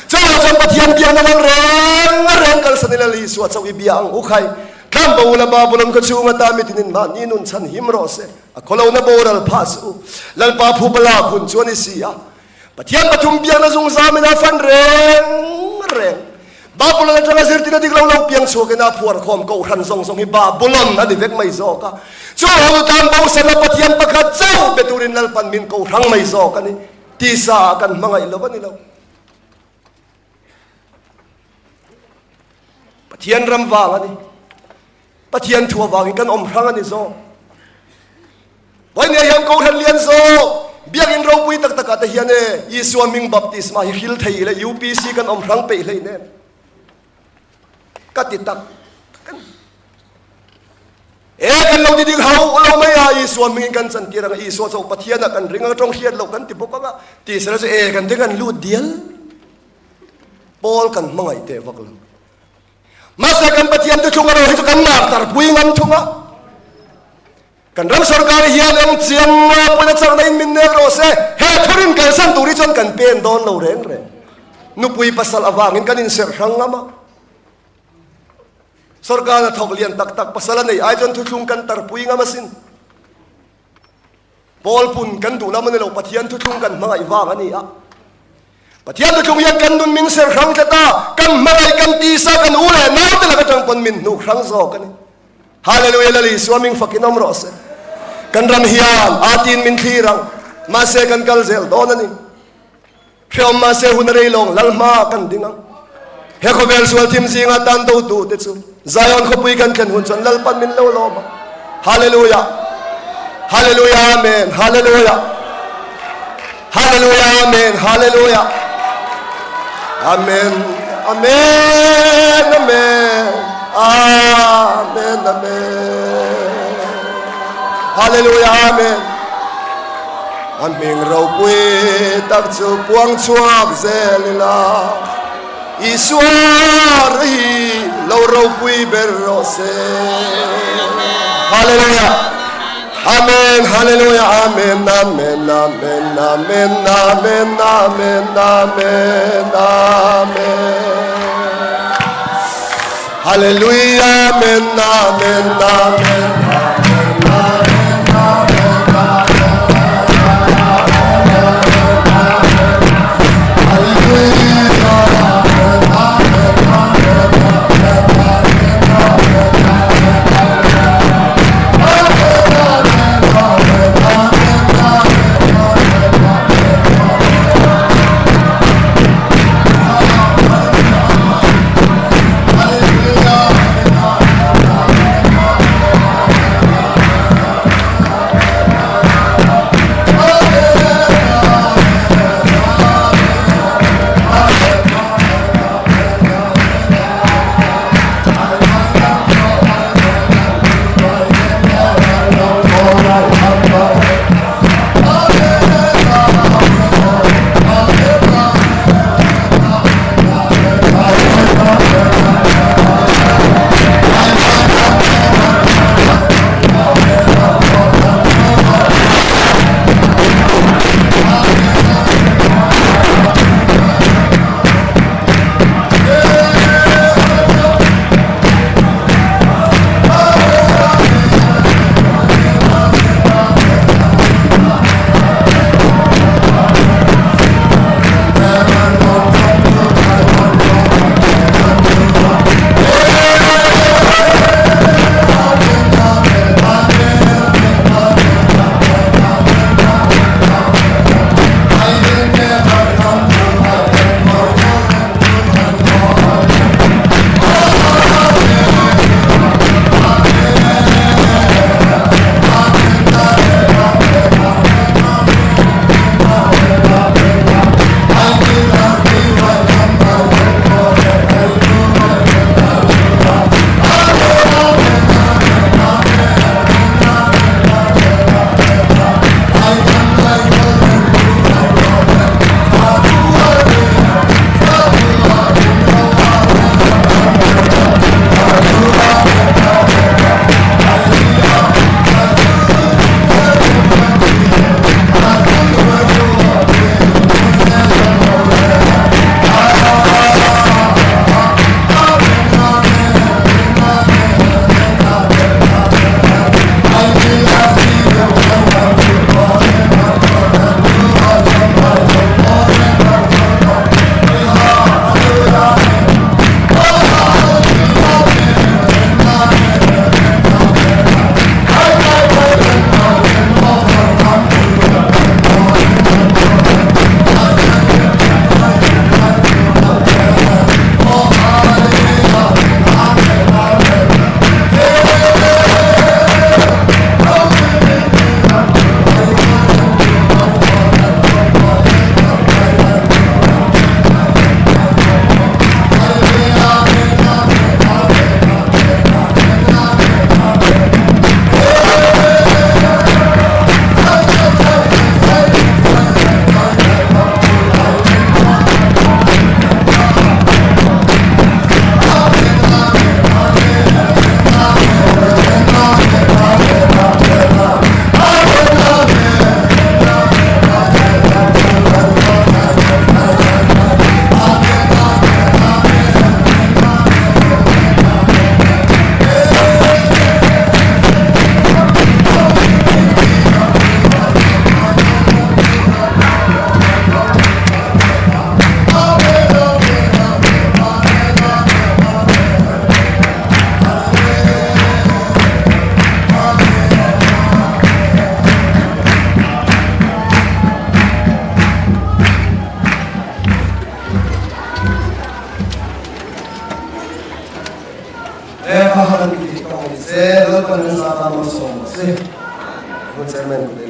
Chuvang chuan Pathian biakna lal reng a reng kalsan i Lal Isua chauh i bia ang u khai. Tlanbo ula Babulon khaw chhung ata mitinin mahni nun chhan him rawh se, a khawlohna boral phah suh u. Lalpa phu palak hun chu a ni si a. Pathian pathum biakna zungzam in a fan reng reng. Babulon atanga zirtirna dik lo lo piang chhuakin a phuar khawm kohhran zawng zawng hi Babulon a ni vek mai zawk a. Chu ho tan bosana Pathian pakhat chauh pe turin Lalpan min ko hrang mai zawk a ni. Tisa ah kan hmangaih lo a ni lo. Pathian ram vang a ni. Pathian thu avangin kan awm hrang a ni zawk. Vawinia hian Kohhran lian zawk Biakinn ropui tak takah te hian e Isua hming baptisma hi hril thei ila UPC kan awm hrang peih hlein em? Ka ti tak tak a ni. E kan lo ti ding hauh lo mai a, Isua hmingin kan chantir anga Isua chauh Pathian ah kan ring anga tawng hriat loh kan ti bawk anga ti sela chu e kan te kan lut dial. Paul kan hmangaih teh vak lo. Mahse kan Pathian te thlung erawh hi chu kan martar pui ngam thung a. Kan ram sorkar hian eng chiang maw pawina chakna in min nek rawh se, he thurin kalsan tur hi chuan kan pen dawn lo reng reng. Nupui pasal avangin kan inserh hrang ngam a. Sorkar a thawk lian tak tak pasal a neih ai chuan thuthlung kan tarpui ngam asin. Pawl pun kan duh lam a ni lo, Pathian thuthlung kan hmangaih vang a ni a. Pathian thuthlung hian kan nun min ser hrang tlat a, kan hmangaih, kan tisa, kan u leh naute lak atang pawn min hnuk hrang zawk a ni. Hallelujah Lal Isua ming fakin awm rawh se. Kan ram hian a tin min thlir ang, mahse kan kal zel dawn a ni. Hreawm mahse hun a rei lawng lal hma kan ding ang. He khawvel sual thim zinga tan dotu te chu Zion khawpui kan thlen hun chuan Lalpan min lo lawm ang. Hallelujah! Hallelujah! Amen! Hallelujah! Hallelujah! Amen! Hallelujah! Amen! Amen! Amen! Amen! Amen! Hallelujah! Amen! A hming ropui tak chu puang chhuak zel ila, Isua hi lo ropui ber rawh se. Hallelujah. Amen. Hallelujah. Amen. Amen. Amen. Amen. Amen. Amen. Amen. Amen. Hallelujah Amen Amen Amen se, Lalpan an za tan malsawm rawh se. Hun Chairman kut ei.